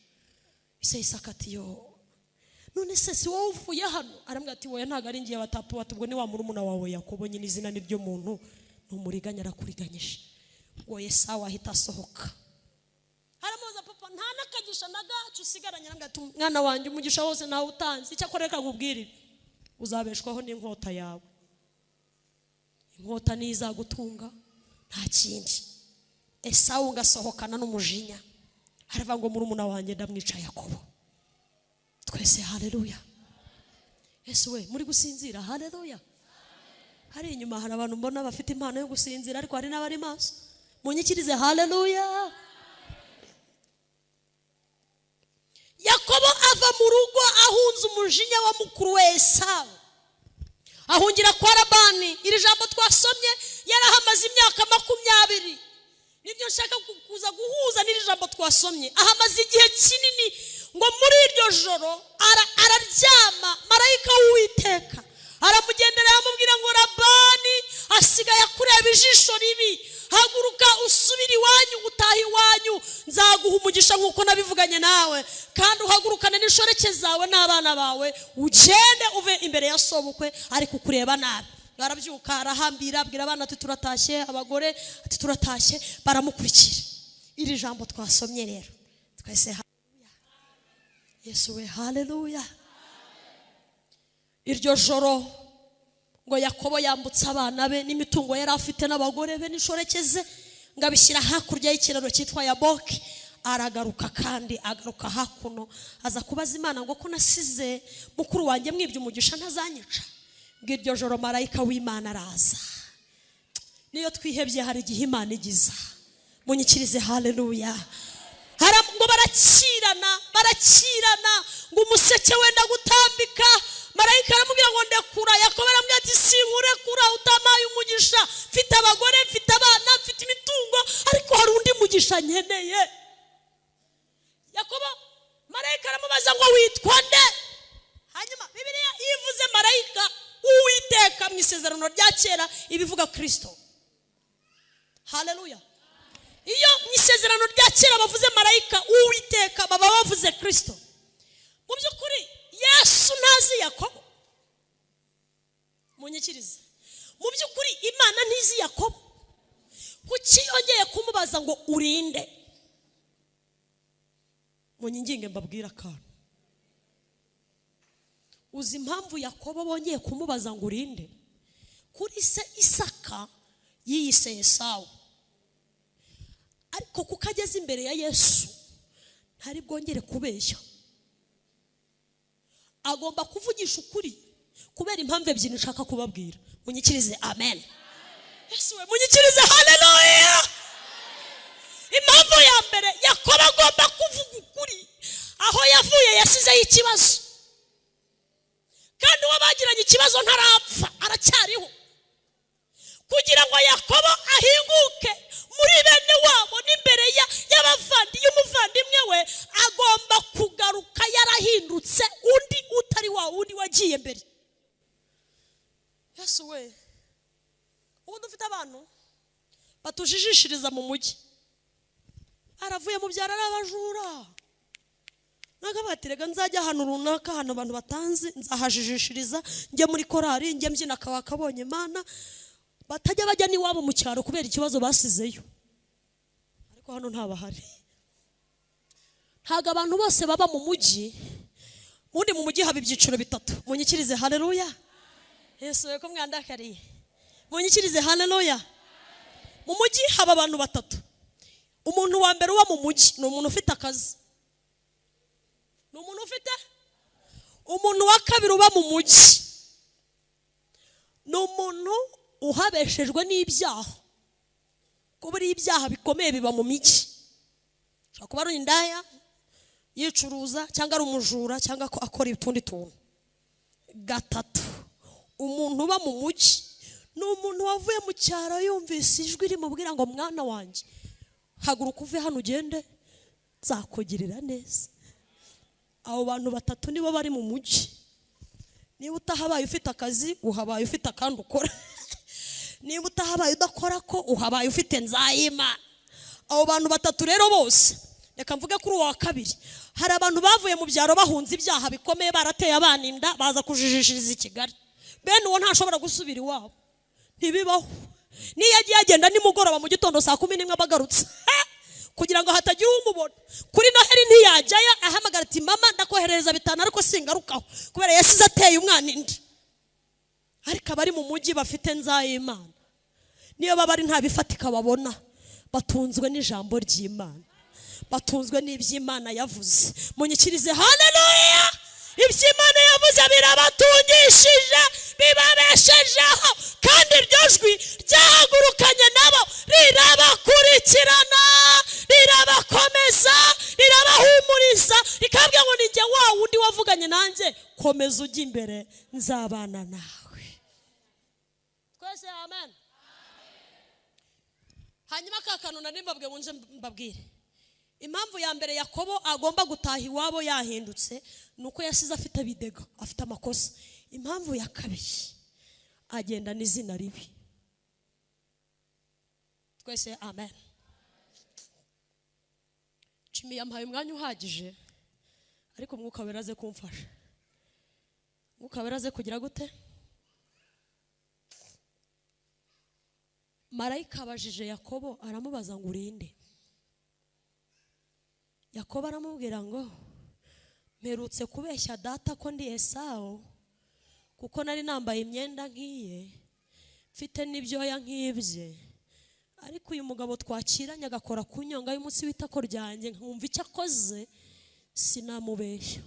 Ise Isaka ati yo, none se si wowe uvuye hano? Arambwira ati wowe ntabwo ari ngiye batatu, ubwo ni wa murumuna wawe Yakobo nyine, izina ni ryo muntu, numuriganya arakuriganyije. Ngo Esawu ahita asohoka. Aramubaza papa, nta nakagisha na gacu usigaranye? Arambwira ati mwana wanjye, umugisha wose nawe utanze, icyakora reka nkubwire ibi, uzabeshwaho n'inkota yawe. Inkota niyo izagutunga, nta kindi. Esawu ngasohokana n'umujinya, aravuga ngo murumuna wanjye ndamwica Yakobo. Twese haleluya. Yesu we, muri gusinzira? Haleluya. Hari inyuma hari abantu mbona bafite impano yo gusinzira, ariko hari n'abari maso. Munyikirize haleluya. Yakobo ava mu rugo ahunze umujinya wa mukuru we Esawu, ahungira kwa Labani. Iri jambo twasomye, yarahamaze imyaka 20. Nibyo nshaka kuza guhuza n'iri jambo twasomye. Ahamaze igihe kinini. Ngo muri iryo joro araryama, marayika w'Uwiteka aramugendera, aramubwira ngo Labani asigaye akureba ijisho ribi, haguruka usubire iwanyu, utahe iwanyu, nzaguha umugisha nk'uko nabivuganye nawe, kandi uhagurukane n'inshoreke zawe n'abana bawe, ugende uve imbere ya sobukwe ari kukureba nabi. Arabyuka arahambira, abwira abana ati turatashye, abagore ati turatashye, baramukurikira. Iri jambo twasomye rero, twese haleluya. Yesu we haleluya. Iryo joro ngo Yakobo yambutse abana be n'imitungo yari afite n'abagore be n'inshoreke ze, ngo abishyira hakurya y'ikiraro cyitwa Yaboki. Aragaruka kandi agaruka hakuno, aza kubaza Imana ngo ko nasize mukuru wanjye mwibye umugisha ntazanyica. Ngo iryo joro marayika w'Imana araza. Niyo twihebye hari igihe Imana igiza. Munyikirize haleluya. Ngo barakirana, barakirana, ngo umuseke wenda gutambika. Marayika aramubwira ngo ndekura. Yakobo aramubwira ati sinkurekura utamaye umugisha, mfite abagore, mfite abana, mfite imitungo, ariko hari undi mugisha nkeneye. Yakobo, marayika aramubaza ngo witwa nde? Hanyuma Bibiliya ivuze marayika Uwiteka mu isezerano rya kera ibivuga Kristo. Haleluya. Iyo mu isezerano rya kera bavuze marayika Uwiteka baba bavuze Kristo. Mu by'ukuri Yesu ntazi Yakobo. Munyikirize. Mu by'ukuri Imana ntizi Yakobo. Kuki yongeye kumubaza ngo urinde? Munyinginge mbabwira akantu. Uzi impamvu Yakobo bongeye kumubaza ngo urinde? Kuri se Isaka yiyise Esawu. Ariko kuko ageze imbere ya Yesu ntari bwongere kubeshya. Agomba kuvugisha ukuri kubera impamvu ebyiri nshaka kubabwira. Munyikirize amen. Yesu we, munyikirize haleluya. Impamvu ya mbere, Yakobo agomba kuvuga ukuri. Aho yavuye yasizeyo ikibazo, kandi uwo bagiranye ikibazo ntarapfa, aracyariho. Kugira ngo Yakobo ahinguke muri bene wabo n'imbere y'abavandi y'umuvandimwe we, agomba kugaruka yarahindutse undi utari wa wundi wagiye mbere. Yesu we, ubu dufite abantu batujijishiriza mu mujyi, aravuye mu byaro ari abajura. Nakabatirega nzajya ahantu runaka, ahantu abantu batanzi, nzahajijishiriza, njye muri korari, njye mbyina akabonye Imana, batajya bajya n'iwabo mu cyaro kubera ikibazo basizeyo. Ariko hano ntabahari. Ntago abantu bose baba mu mujyi. Ubundi mu mujyi haba ibyiciro bitatu. Munyikirize haleluya. Yesu we ko mwandakariye. Munyikirize haleluya. Mu mujyi haba abantu batatu. Umuntu wa mbere uba mu mujyi ni umuntu ufite akazi. Ni umuntu ufite. Umuntu wa kabiri uba mu mujyi ni umuntu uhabeshejwe n'ibyaha. Kuba ari ibyaha bikomeye biba mu mijyi. Ushobora kuba ari indaya yicuruza, cyangwa ari umujura, cyangwa akora utundi tuntu. Gatatu, Umuntu uba mu mujyi ni umuntu wavuye mu cyaro yumvise ijwi rimubwira ngo mwana wanjye haguruka uve hano ugende nzakugirira neza. Abo bantu batatu nibo bari mu mujyi. Niba utahabaye ufite akazi, uhabaye ufite akandi ukora. Niba utahabaye udakora ko, uhabaye ufite nzayima. Abo bantu batatu rero bose, reka mvuge kuri uwa kabiri, hari abantu bavuye mu byaro bahunze ibyaha bikomeye, barateye abana inda, baza kujijishiriza i Kigali. Bene uwo ntashobora gusubira iwabo, ntibibaho. Niyo yagiye agenda nimugoroba mu gitondo saa 11 abagarutse kugira ngo hatagira umubona. Kuri Noheli ntiyajyayo, ahamagara ati mama ndakoherereza 5 ariko singarukaho, kubera yasize ateye umwana indi. Ariko abari mu mujyi bafite nzayimana, niyo baba ari nta bifatika babona, batunzwe n'ijambo ry'Imana, batunzwe n'iby'Imana yavuze. Munyikirize haleluya! Iby'Imana yavuze birabatungishije, bibabeshejeho, kandi iryo jwi ryahagurukanye nabo, rirabakurikirana, rirabakomeza, rirabahumuriza, rikabwira ngo ni jye wa wundi wavuganye nanjye, komeza ujye imbere nzabana nawe. Twese amen. Hanyuma ka kantu nari mbabwiye ngo nje mbabwire. Impamvu ya mbere Yakobo agomba gutaha iwabo yahindutse nuko yasize afite bidega, afite amakosa. Impamvu ya kabiri, agenda n'izina ribi. Twese amen. Jimmy yampaye umwanya uhagije, ariko Umwuka Wera aze kumfasha. Umwuka Wera aze kugira gute? Marayika abajije Yakobo aramubaza ngo urinde. Yakobo aramubwira ngo mperutse kubeshya data ko ndi Esawu, kuko nari nambaye imyenda nk'iye, mfite n'ibyoya nk'ibye. Ariko uyu mugabo twakiranye agakora ku nyonga y'umunsi w'itako ryanjye, nkumva icyo akoze sinamubeshya.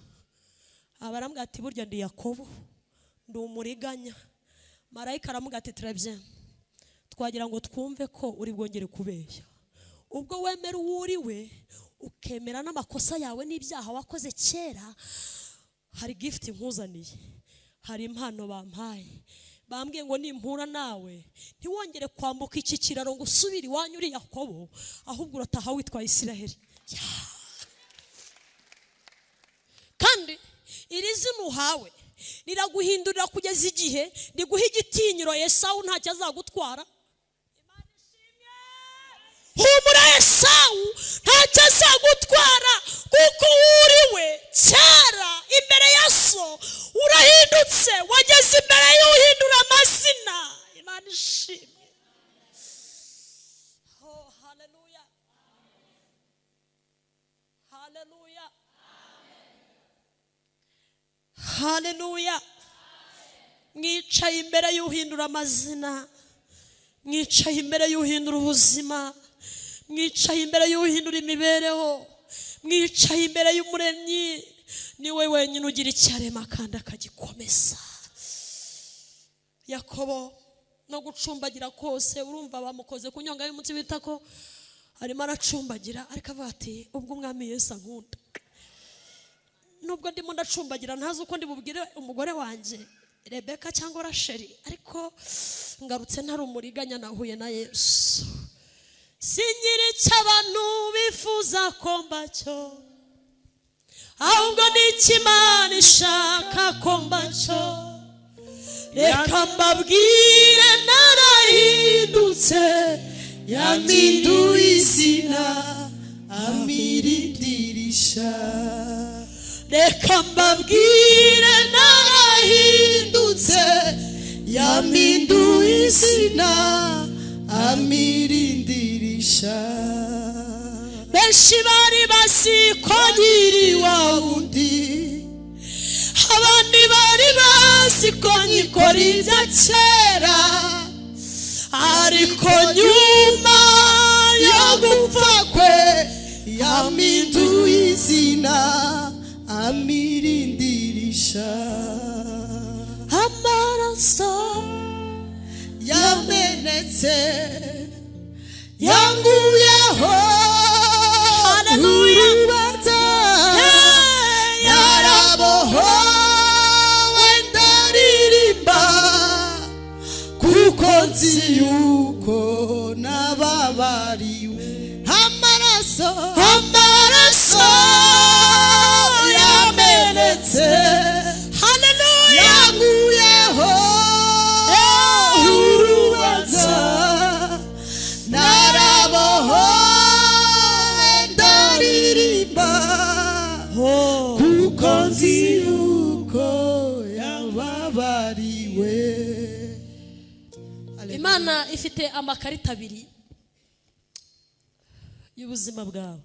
Abarambwira ati burya ndi Yakobo, ndi umuriganya. Marayika aramubwira ati très, twagira ngo twumve ko uri bwongere kubeshya. Ubwo wemera uwo uri we, ukemera n'amakosa yawe n'ibyaha wakoze kera, hari gift nkuzaniye, hari impano bampaye. Bambwiye ngo nimpura nawe ntiwongere kwambuka iki kiraro ngo usubire iwanyu uri Yakobo, ahubwo urataha witwa Isiraheli. Kandi iri zina uhawe riraguhindurira kugeza igihe riguha igitinyiro. Esawu ntacyo azagutwara. Humura, Esawu ntacyo azagutwara, kuko uri we kera imbere ya so urahindutse, wageze imbere y'uhindura amazina. Imana ishimwe. Oh, haleluya, haleluya, haleluya. Mwicaye imbere y'uhindura amazina, mwicaye imbere y'uhindura ubuzima, mwicaye imbere y'uhindura imibereho, mwicaye imbere y'umuremyi. Niwe wenyine ugira icyarema kandi akagikomeza. Yakobo no gucumbagira kose, urumva bamukoze ku nyonga y'umunsi w'itako, arimo aracumbagira, ariko avuga ati ubwo umwami Yesu ankunda, nubwo ndimo ndacumbagira ntazi uko ndibubwire umugore wanjye Rebeka cyangwa Rasheli, ariko ngarutse ntari umuriganya, nahuye na Yesu. Sinyiri icyo abantu bifuza ko mbacyo, ahubwo ni icyo Imana ishaka ko mbacyo. Reka mbabwire narahindutse, yampinduye izina amiridirisha. Reka mbabwire narahindutse, yampinduye izina amirindirisha. Benshi bari bazi ko nkiri wa wundi, abandi bari bazi ko nkikora ibya kera, ariko nyuma yo gupfa kwe yampinduye izina amirindirisha. Amaraso yamenetse yanguyeho urubanza, yarabohowe ndaririmba. nzi yuko nababariwe. Amaraso, amaraso yamenetse, haleluya, yankuyeho urubanza, narabohowe ndaririmba, kuko nzi yuko yababariwe. Imana ifite amakarita abiri y'ubuzima bwawe.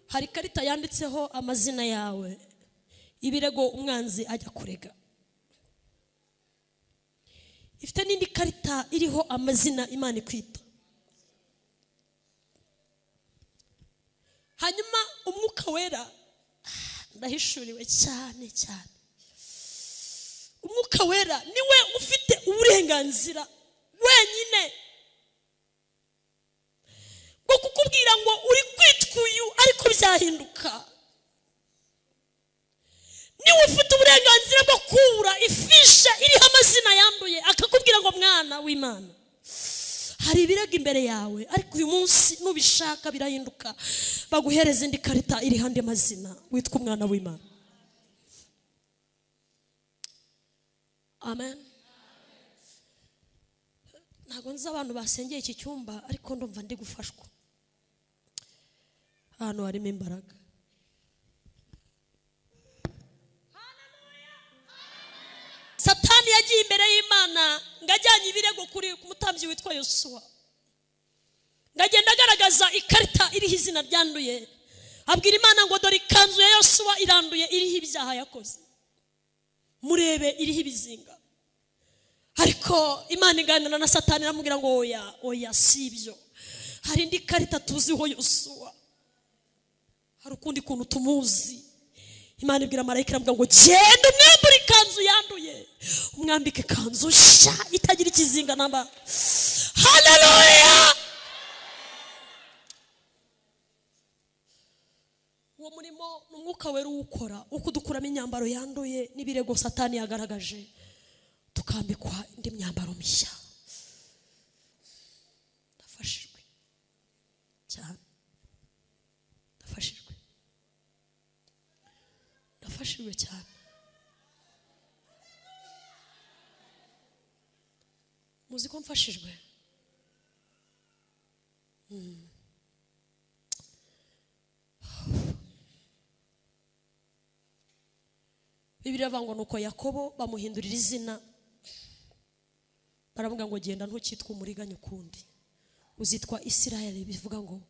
Hari ikarita yanditseho amazina yawe, ibirego umwanzi ajya kurega. Ifite n'indi karita iriho amazina Imana ikwita. Hanyuma umwuka wera, ndahishuriwe cyane cyane, umwuka wera niwe ufite uburenganzira wenyine bwo kukubwira ngo uri kwitwa uyu ariko byahinduka. Niwe ufite uburenganzira bwo kubura ifisha iriho amazina yanduye, akakubwira ngo mwana w'Imana, hari ibirego imbere yawe, ariko uyu munsi nubishaka birahinduka, baguhereza indi karita iriho andi mazina, witwa umwana w'Imana. Amen. Ntabwo nzi abantu basengeye iki cyumba, ariko ndumva ndi gufashwa. Ahantu harimo imbaraga. Satani yagiye imbere y'Imana ngo ajyanye ibirego kuri umutambyi witwa Yosuwa, ngo agenda agaragaza ikarita iriho izina ryanduye, abwira Imana ngo dore ikanzu ya Yosuwa iranduye, iriho ibyaha yakoze, murebe iriho ibizinga. Ariko Imana iganira na Satani iramubwira ngo oya, oya, si ibyo. Hari indi karita tuziho Yosuwa, hari ukundi kuntu tumuzi. Imana ibwira marayika iramubwira ngo genda umwambure ikanzu yanduye, umwambike ikanzu nshya itagira ikizinga namba. Haleluya! Uwo murimo ni umwuka wera uwukora, wo kudukuramo imyambaro yanduye n'ibirego Satani yagaragaje, tukambikwa indi myambaro mishya. Ndafashijwe cyane, ndafashijwe, ndafashijwe cyane. Muzi ko mfashijwe? Bibiliya ivuga ngo nuko Yakobo bamuhindurira izina, baravuga ngo genda ntukitwa umuriganya ukundi, uzitwa Isirayeli, bivuga ngo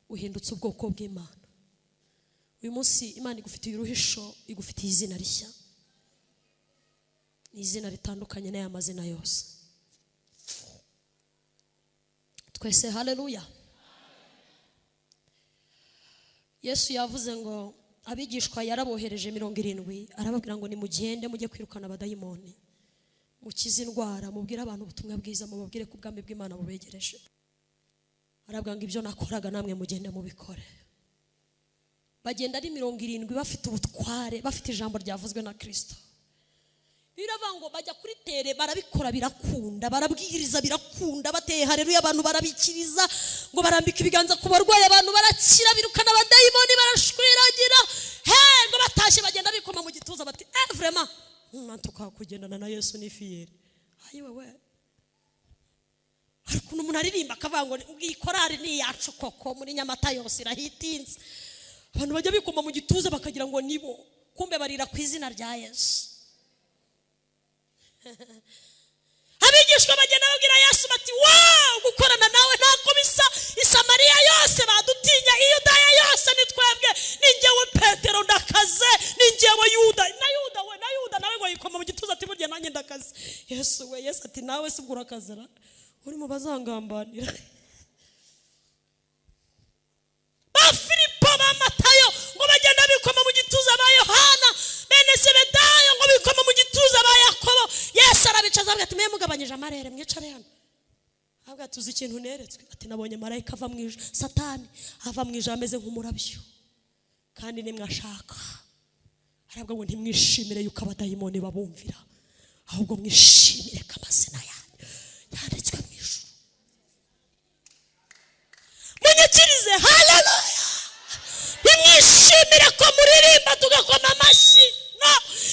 uhindutse ubwoko bw'Imana. Uyu munsi Imana igufitiye uruhisho, igufitiye izina rishya, ni izina ritandukanye n'aya mazina yose. Twese haleluya. Yesu yavuze ngo abigishwa yarabohereje 70, arababwira ngo nimugende mujye kwirukana abadayimoni, mukize indwara, mubwire abantu ubutumwa bwiza, mubabwire ko ubwami bw'Imana bubegereje. Arababwira ngo ibyo nakoraga namwe mugende mubikore. Bagenda ari 70 bafite ubutware, bafite ijambo ryavuzwe na Kristo. Biravuga ngo bajya kuri tere barabikora birakunda, barabwiriza birakunda, bateye haleluya abantu barabikiriza, ngo barambika ibiganza ku barwayi abantu barakira, birukana abadayimoni barashwiragira. He, ngo batashye bagenda bikoma mu gituza bati vraiment tukakugendana na Yesu ni fiyeri. Ayi wewe, hari ukuntu umuntu aririmba akavuga ngo iyi korari ni iyacu koko, muri Nyamata yose irahitinze. Abantu bajya bikoma mu gituza bakagira ngo nibo, kumbe barira ku izina rya Yesu. Abigishwa bagenda babwira Yesu bati wow, gukorana nawe ntako bisa, Isamariya yose badutinya, Iyudaya yose ni twebwe, ni njyewe Petero ndakaze, ni njyewe Yuda, na Yuda we, na Yuda nawe ngo yikoma mu gituza ati burya nanjye ndakaze. Yesu we, Yesu ati nawe se ubwo urakazera, uri mu bazangambanira. Ba Filipo, ba Matayo ngo bagenda bikoma mu gituza, ba Yohana bene Zebedayo ngo bikoma mu gituza, ba Yakobo. Yesu arabicaza avuga ati mwe mugabanyije amarere, mwicare hano. Avuga ati uzi ikintu neretswe? Ati nabonye marayika ava mu ijuru, Satani ava mu ijuru ameze nk'umurabyo, kandi nimwashaka. Aravuga ngo ntimwishimire yuko abadayimoni babumvira, ahubwo mwishimire ko amazina yanyu Ntimwishimire ko muririmba tugakoma amashyi. No,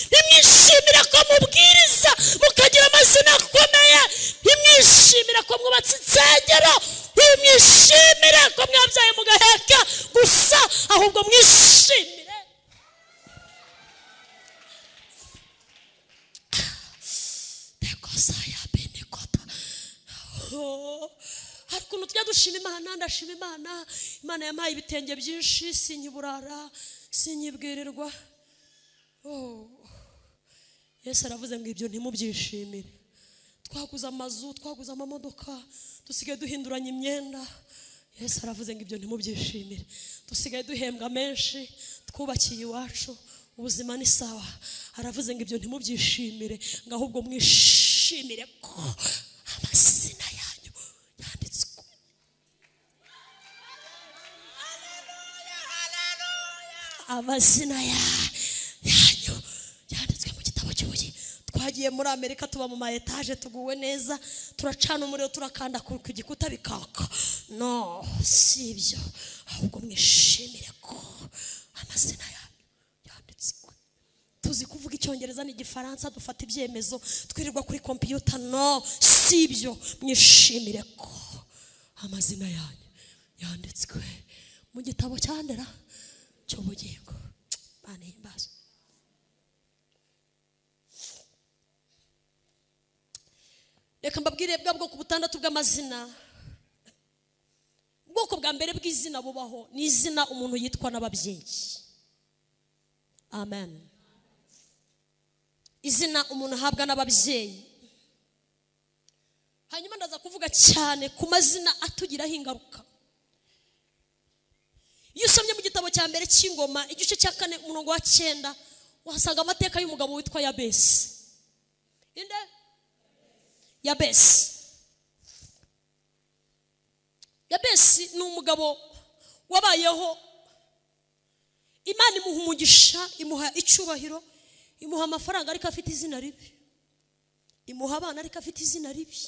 ntimwishimire ko mubwiriza mukagira amazina akomeye. Ntimwishimire ko mwubatse insengero. Ntimwishimire ko mwabyaye mugaheka gusa, ahubwo mwishimire hari ukuntu tujya dushima Imana. Ndashima Imana, Imana yampaye ibitenge byinshi, sinkiburara, sinkibwirirwa. Yesu aravuze ngo ibyo ntimubyishimire. Twaguze amazu, twaguze amamodoka, dusigaye duhinduranya imyenda. Yesu aravuze ngo ibyo ntimubyishimire. Dusigaye duhembwa menshi, twubakiye iwacu, ubuzima ni sawa. Aravuze ngo ibyo ntimubyishimire, ngo ahubwo mwishimire ko amazina yanyu yanditswe. Amazina yanyu yanditswe mu gitabo cy'ubugingo. Twagiye muri Amerika tuba mu ma etaje tuguwe neza, turacana umuriro, turakanda ku gikuta bikaka. No, si ibyo, ahubwo mwishimire ko amazina yanyu yanditswe. Tuzi kuvuga Icyongereza n'Igifaransa, dufata ibyemezo, twirirwa kuri computer. No, si ibyo, mwishimire ko amazina yanyu yanditswe mu gitabo cyandera cy'ubugingo. Imana ihimbazwe. Reka mbabwire bwa bwoko butandatu bw'amazina. Ubwoko bwa mbere bw'izina bubaho ni izina umuntu yitwa n'ababyeyi. Amen. Izina umuntu ahabwa n'ababyeyi. Hanyuma ndaza kuvuga cyane ku mazina atugiraho ingaruka. Iyo usomye mu gitabo cya mbere cy'Ingoma igice cya 4 umurongo wa 9, uhasanga amateka y'umugabo witwa Yabesi. Inde? Yabesi. Yabesi ni umugabo wabayeho, Imana imuha umugisha, imuha icyubahiro, imuha amafaranga ariko afite izina ribi, imuha abana ariko afite izina ribi,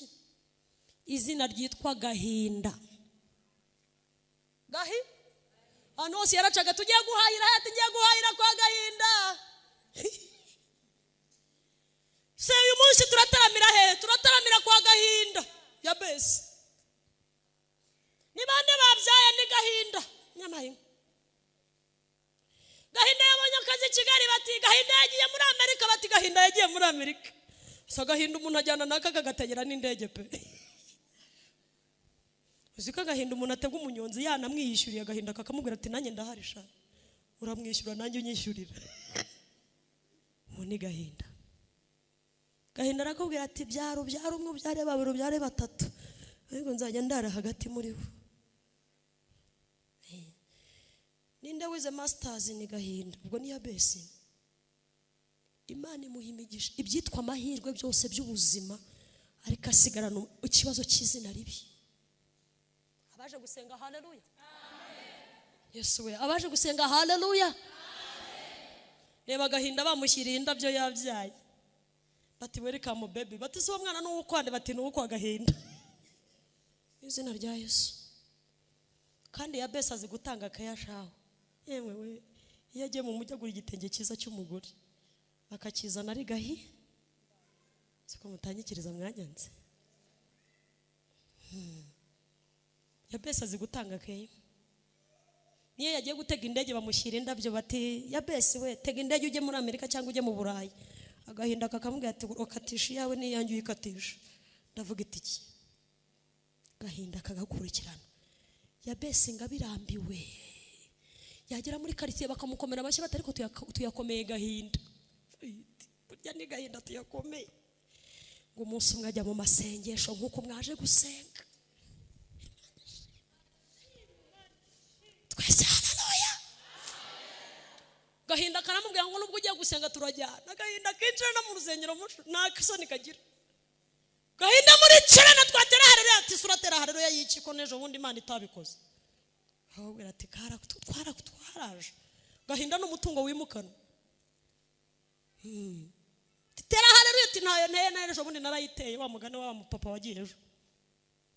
izina ryitwa Gahinda. Gahi? Ahantu hose yaracaga, tugiye guhahira, tugiye guhahira kwa Gahinda. Se uyu munsi turataramira he? Turataramira kwa Gahinda. Yabesi. Ni bande babyaye ni Gahinda? Nyamahinga. Gahinda yabonye akazi i Kigali bati Gahinda yagiye muri Amerika, bati Gahinda yagiye muri Amerika. So Gahinda umuntu ajyana naka kagategera n'indege pe. Uzi ko Gahinda umuntu atega umunyonzi yanamwiyishyuriye, Gahinda kakamubwira ati nanjye ndahari sha. Uramwishyura nanjye unyishyurira. Uwo ni Gahinda. Gahinda arakubwira ati byaro byaro umwe byare babiri byare batatu, ariko nzajya ndara hagati muri bo. Ninde wize masters ni Gahinda, ubwo ni Yabesi. Imana imuha imigisha, ibyitwa amahirwe byose by'ubuzima, ariko asigarana ikibazo cy'izina ribi. Abaje gusenga haleluya. Amen. Yesu we, abaje gusenga haleluya. Amen. Reba Gahinda bamushyiriye indabyo yabyaye. Bati welcome baby. Bati si uwo mwana n'uwo bati n'uwo kwa Gahinda. Izina rya Yesu. Kandi Yabesi azi gutanga akayashaho. Yewe we, iyo agiye mu mujyi agura igitenge cyiza cy'umugore akakizana ari gahi. Siko mutanyikiriza mwanyanze. Yabesi azi gutanga akaya. Niyo yagiye gutega indege bamushyira indabyo bati Yabesi we, tega indege ujye muri Amerika cyangwa ujye mu Burayi. Agahinda kakamubwira ati ukatisha iyawe n'iyanjye uyikatisha. Ndavuga itiki. Gahinda kagakurikirana. Yabesi ngabirambiwe. Yagera muri quartier bakamukomera amashyi bati ariko tuyakomeye Gahinda. Burya ni Gahinda tuyakomeye. Ngo umunsi umwe ajya mu masengesho nkuko mwaje gusenga. Twese haleluya. Gahinda karamubwira ngo nubwo ugiye gusenga turajyana. Gahinda kinjira no mu rusengero nta kisoni kagira. Gahinda muri cerana twatera haleluya ati suratera haleluya yiki ko nejo bundi Imana itabikoze. Ahubwo ati twaraje. Gahinda n'umutungo wimukanwa. Tera haleluya ati ntayo nteye nejo bundi narayiteye wa mugani wa mupapa wagiye ejo.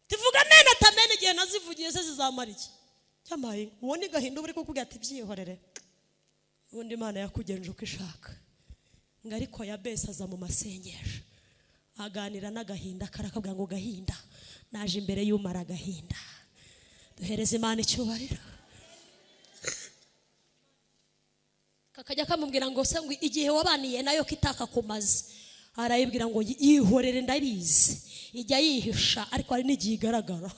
Tivuga nene atamene igihe nazivugiye se zizamara iki? Cyamaye uwo ni Gahinda uri kukubwira ati byihorere. Ubundi Imana yakugenje uko ishaka. Ngo ariko Yabesi aza mu masengesho aganira n'agahinda, karakabwira ngo gahinda naje imbere y'umara agahinda. Duhereze Imana icyubahiro. Kakajya kamubwira ngo se ngo igihe wabaniye nayo kitaka kumaze, arayibwira ngo yihorere ndabizi, ijya yihisha ariko hari n'igihe igaragara.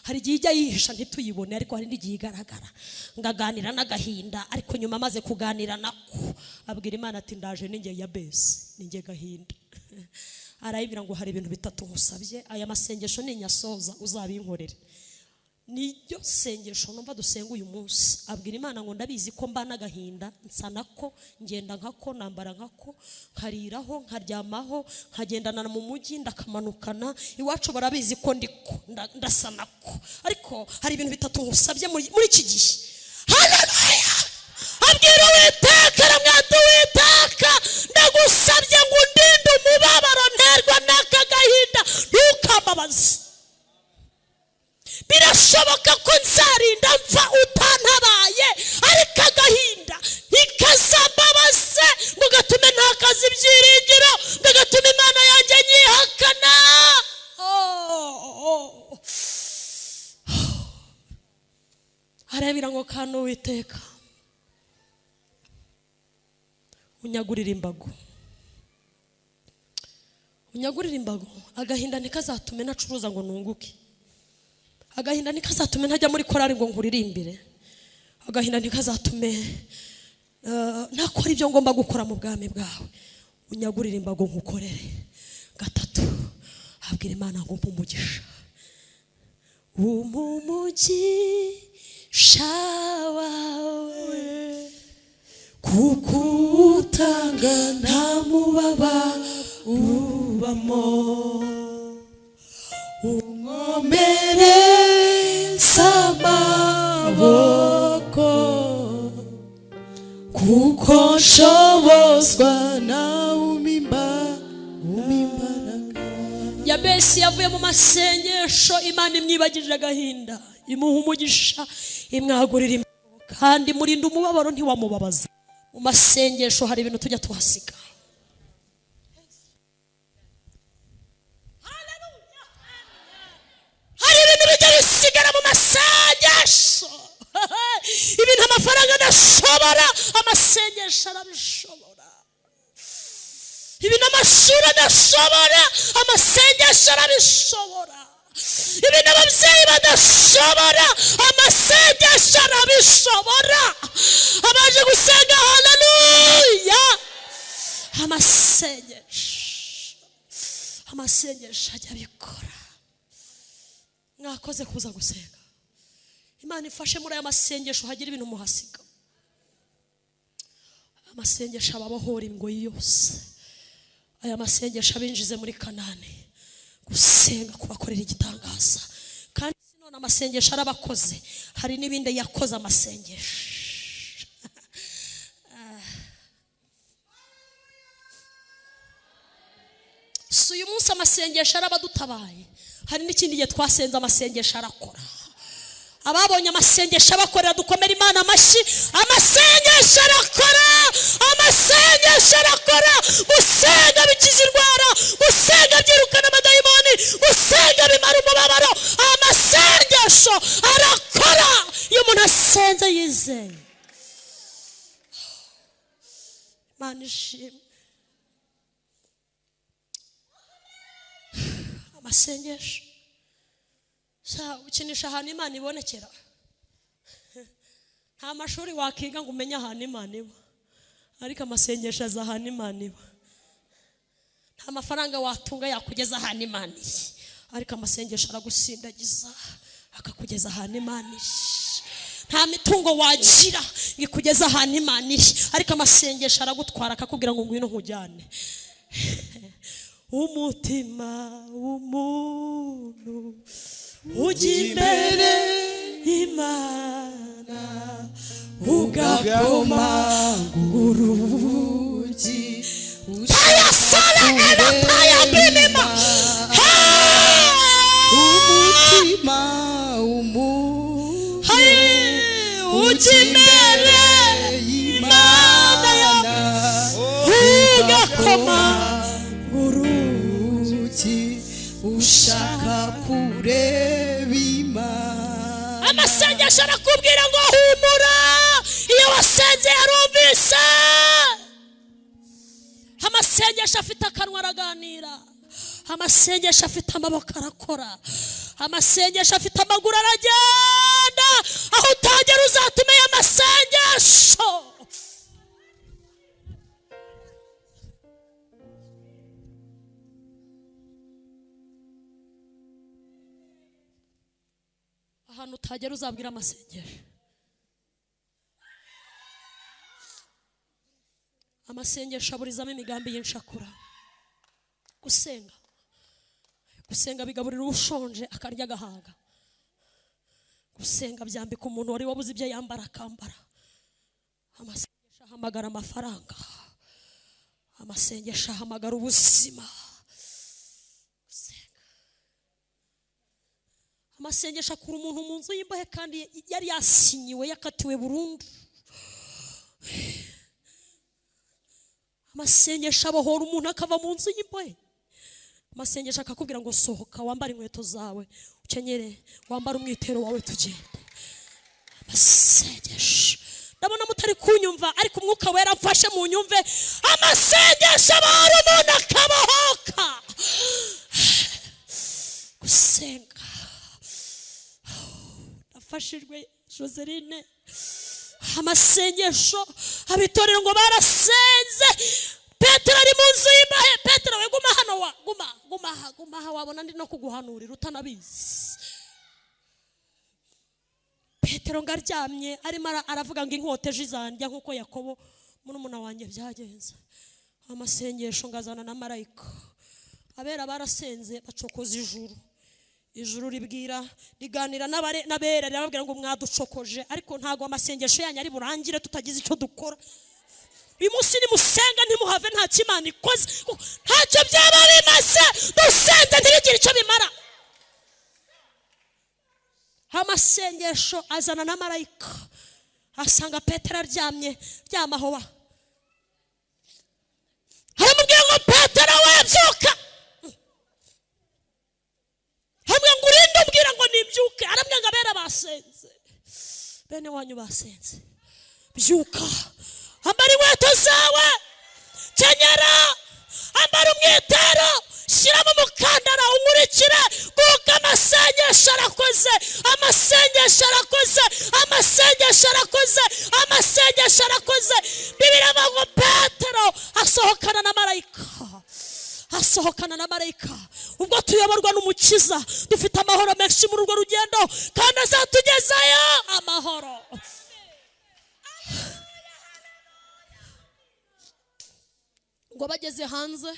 Hari igihe ijya yihisha ntituyibone, ariko hari n'igihe igaragara. Ngaganira n'agahinda, ariko nyuma amaze kuganira nako abwira Imana ati ndaje ninjye Yabesi, ninjye gahinda. Arayibwira ngo hari ibintu bitatu nkusabye, aya masengesho ninyasoza uzabinkorere. Niryo sengesho numva dusenga uyu munsi. Abwira Imana ngo ndabizi ko mba n'agahinda, nsa nako, ngenda nkako, nambara nkako, nkariraho, nkaryamaho, nkagendana mu mujyi, ndakamanukana, iwacu barabizi ko ndiko, ndasa nako, ariko hari ibintu bitatu nkusabye muri iki gihe. Haleluya! Abwira Uwiteka, aramwata Uwiteka, ndagusabye ngo undinde umubabaro nterwa n'aka gahinda, ntukambabaze. Birashoboka ko nzarinda mva utantabaye, ariko agahinda ntikazambabaze ngo gatume ntakaza ibyiringiro, ngo gatume Imana yanjye nyihakana. Arabira ngo kandi Uwiteka unyagurira imbago, unyagurira imbago. Agahinda ntikazatume nacuruza ngo nunguke. Agahinda ntikazatume ntajya muri korari ngo nkuririmbire. Agahinda ntikazatume ntakora ibyo ngomba gukora mu bwami bwawe. Unyagurira imbago nkukorere. Gatatu, abwira Imana ngo umpe umugisha. Umumugisha wawe kuko utanga nta mubaba ubamo, unkomereza amaboko kuko nshobozwa nawe umimbaraga. Yabesi yavuye mu masengesho, Imana imwibagije agahinda, imuha umugisha, imwagurira imbago, kandi murinda umubabaro ntiwamubabaza. Mu masengesho hari ibintu tujya tuhasiga. Hari ibintu bijya bisigara mu masengesho. Ibintu amafaranga adashobora, amasengesho arabishobora. Ibintu amashuri adashobora, amasengesho arabishobora. Ibintu ababyeyi badashobora, amasengesho arabishobora. Abaje gusenga haleluya. Amasengesho, amasengesho ajya abikora. Mwakoze kuza gusenga. Imana ifashe muri aya masengesho hagira ibintu muhasiga. Amasengesho ababohora ingoyi yose. Aya masengesho abinjize muri Kanani. Gusenga kubakorera igitangaza. Kandi none amasengesho arabakoze, hari n'ibindi yakoze amasengesho. Si uyu munsi amasengesho arabadutabaye, hari n'ikindi gihe twasenze amasengesho arakora. Ababonye amasengesho abakorera dukomera Imana amashyi. Amasengesho arakora, amasengesho arakora. Gusenga bikiza indwara, gusenga byirukana amadayimoni, gusenga bimara umubabaro. Amasengesho arakora iyo umuntu asenze yizeye. Imana ishimwe. Amasengesho ukinisha ahantu Imana ibonekera. Nta mashuri wakiga ngo umenye ahantu Imana iba, ariko amasengesho aza ahantu Imana iba. Nta mafaranga watunga yakugeza ahantu Imana iri, ariko amasengesho aragusindagiza akakugeza ahantu Imana iri. Nta mitungo wagira ngo ikugeze ahantu Imana iri, ariko amasengesho aragutwara akakubwira ngo ngwino nkujyane. Umutima w'umuntu ujya imbere Imana ugakoma urugi. Umutima w'umuntu ujya imbere Imana. Amasengesho arakubwira ngo humura, iyo wasenze yarumvise. Amasengesho afite akanwa araganira, amasengesho afite amaboko arakora, amasengesho afite amaguru aragenda. Aho utagera uzatume amasengesho. Ahantu utagera uzabwira amasengesho. Amasengesho aburizamo imigambi y'inshakura. Gusenga, gusenga bigaburira ushonje akarya agahaga. Gusenga byambika umuntu wari wabuze ibyo yambara akambara. Amasengesho ahamagara amafaranga, amasengesho ahamagara ubuzima. Gusenga, amasengesho akura umuntu mu nzu y'imbohe kandi yari yasinyiwe yakatiwe burundu. Amasengesho abohora umuntu akava mu nzu y'imbohe. Amasengesho akakubwira ngo sohoka, wambare inkweto zawe, ukenyere, wambare umwitero wawe, tugende. Amasengesho, ndabona mutari kunyumva ariko umwuka wera amfashe mu nyumve. Amasengesho abohora umuntu akabohoka. Gusenga, nafashijwe Joseline. Amasengesho, abitorero ngo barasenze. Petero ari mu nzu y'imbohe. Petero we guma hano, wa guma guma guma, wabona ndi no kuguhanurira utanabizi. Petero ngaryamye arimo aravuga ngo inkoteje izandya nkuko Yakobo murumuna wanjye byagenze. Amasengesho ngazana na marayika. Abera barasenze bacokoza ijuru. Ijuru ribwira riganira n'abera rirababwira ngo mwaducokoje, ariko ntago amasengesho yanyu ari burangire tutagize icyo dukora. Uyu munsi nimusenga ntimuhave nta kimana ikoze, ntacyo byaba bimaze. Dusenze ntibigire icyo bimara. Amasengesho azana na marayika, asanga Petero aryamye, ryamaho wa aramubwira ngo Petero we byuka. Aramubwira ngo urinde umbwira ngo nibyuke. Aramubwira ngo abera basenze, bene wanyu basenze, byuka, ambara inkweto zawe, kenyera, ambara umwitero, shyiramo umukandara, unkurikire, kuko amasengesho arakoze, amasengesho arakoze, amasengesho arakoze, amasengesho arakoze. Bibiliya ivuga ngo Petero asohokana na marayika, asohokana na marayika. Ubwo tuyoborwa n'Umukiza dufite amahoro menshi muri urwo rugendo, kandi azatugezayo amahoro. Ngo bageze hanze,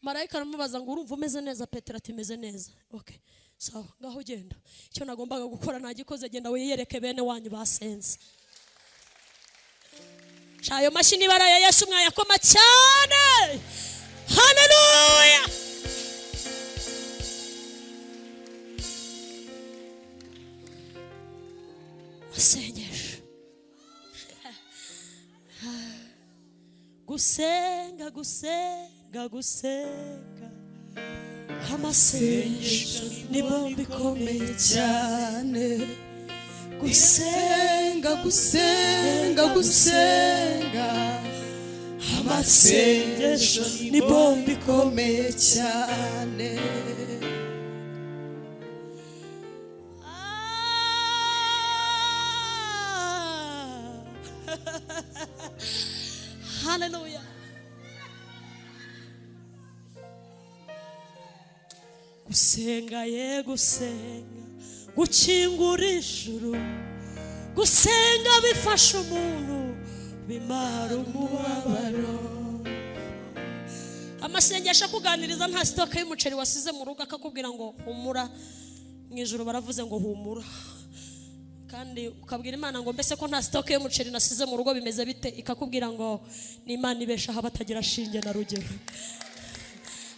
marayika aramubaza ngo urumva umeze neza? Petero ati meze neza. Okay, sawa, ngaho genda, icyo nagombaga gukora nagikoze, genda wiyereke bene wanyu basenze. Ayo mashini bara ya Yesu mwayakoma cyane. Haleluya. Amasengesho, gusenga, gusenga, gusenga, amasengesho ni bombi ikomeye cyane. Gusenga, gusenga, gusenga, amasengesho ni bombi ikomeye cyane. Haleluya. Gusenga ye gusenga, gukingura ijuru, gusenga bifasha umuntu bimara umubabaro. Amasengesho akuganiriza nta sitoke y'umuceri wasize mu rugo, akakubwira ngo humura, mu ijuru baravuze ngo humura. Kandi ukabwira Imana ngo mbese ko nta sitoke y'umuceri nasize mu rugo bimeze bite? Ikakubwira ngo ni Imana ibeshaho abatagira shinge na rugero.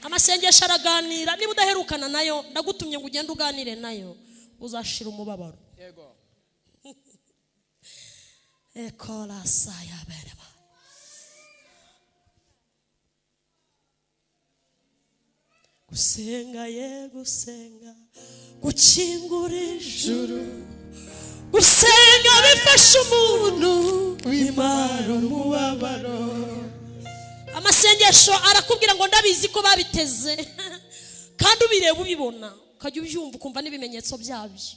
Amasengesho araganira, niba udaherukana nayo ndagutumye ngo ugende uganire nayo, uzashira umubabaro. Yego. Ekola saya bereba. Gusenga ye gusenga, gukingura ijuru, Gusenga bifasha umuntu bimara umubabaro. Amasengesho arakubwira ngo ndabizi ko babiteze, kandi ubireba ubibona, ukajya ubyumva ukumva n'ibimenyetso byabyo,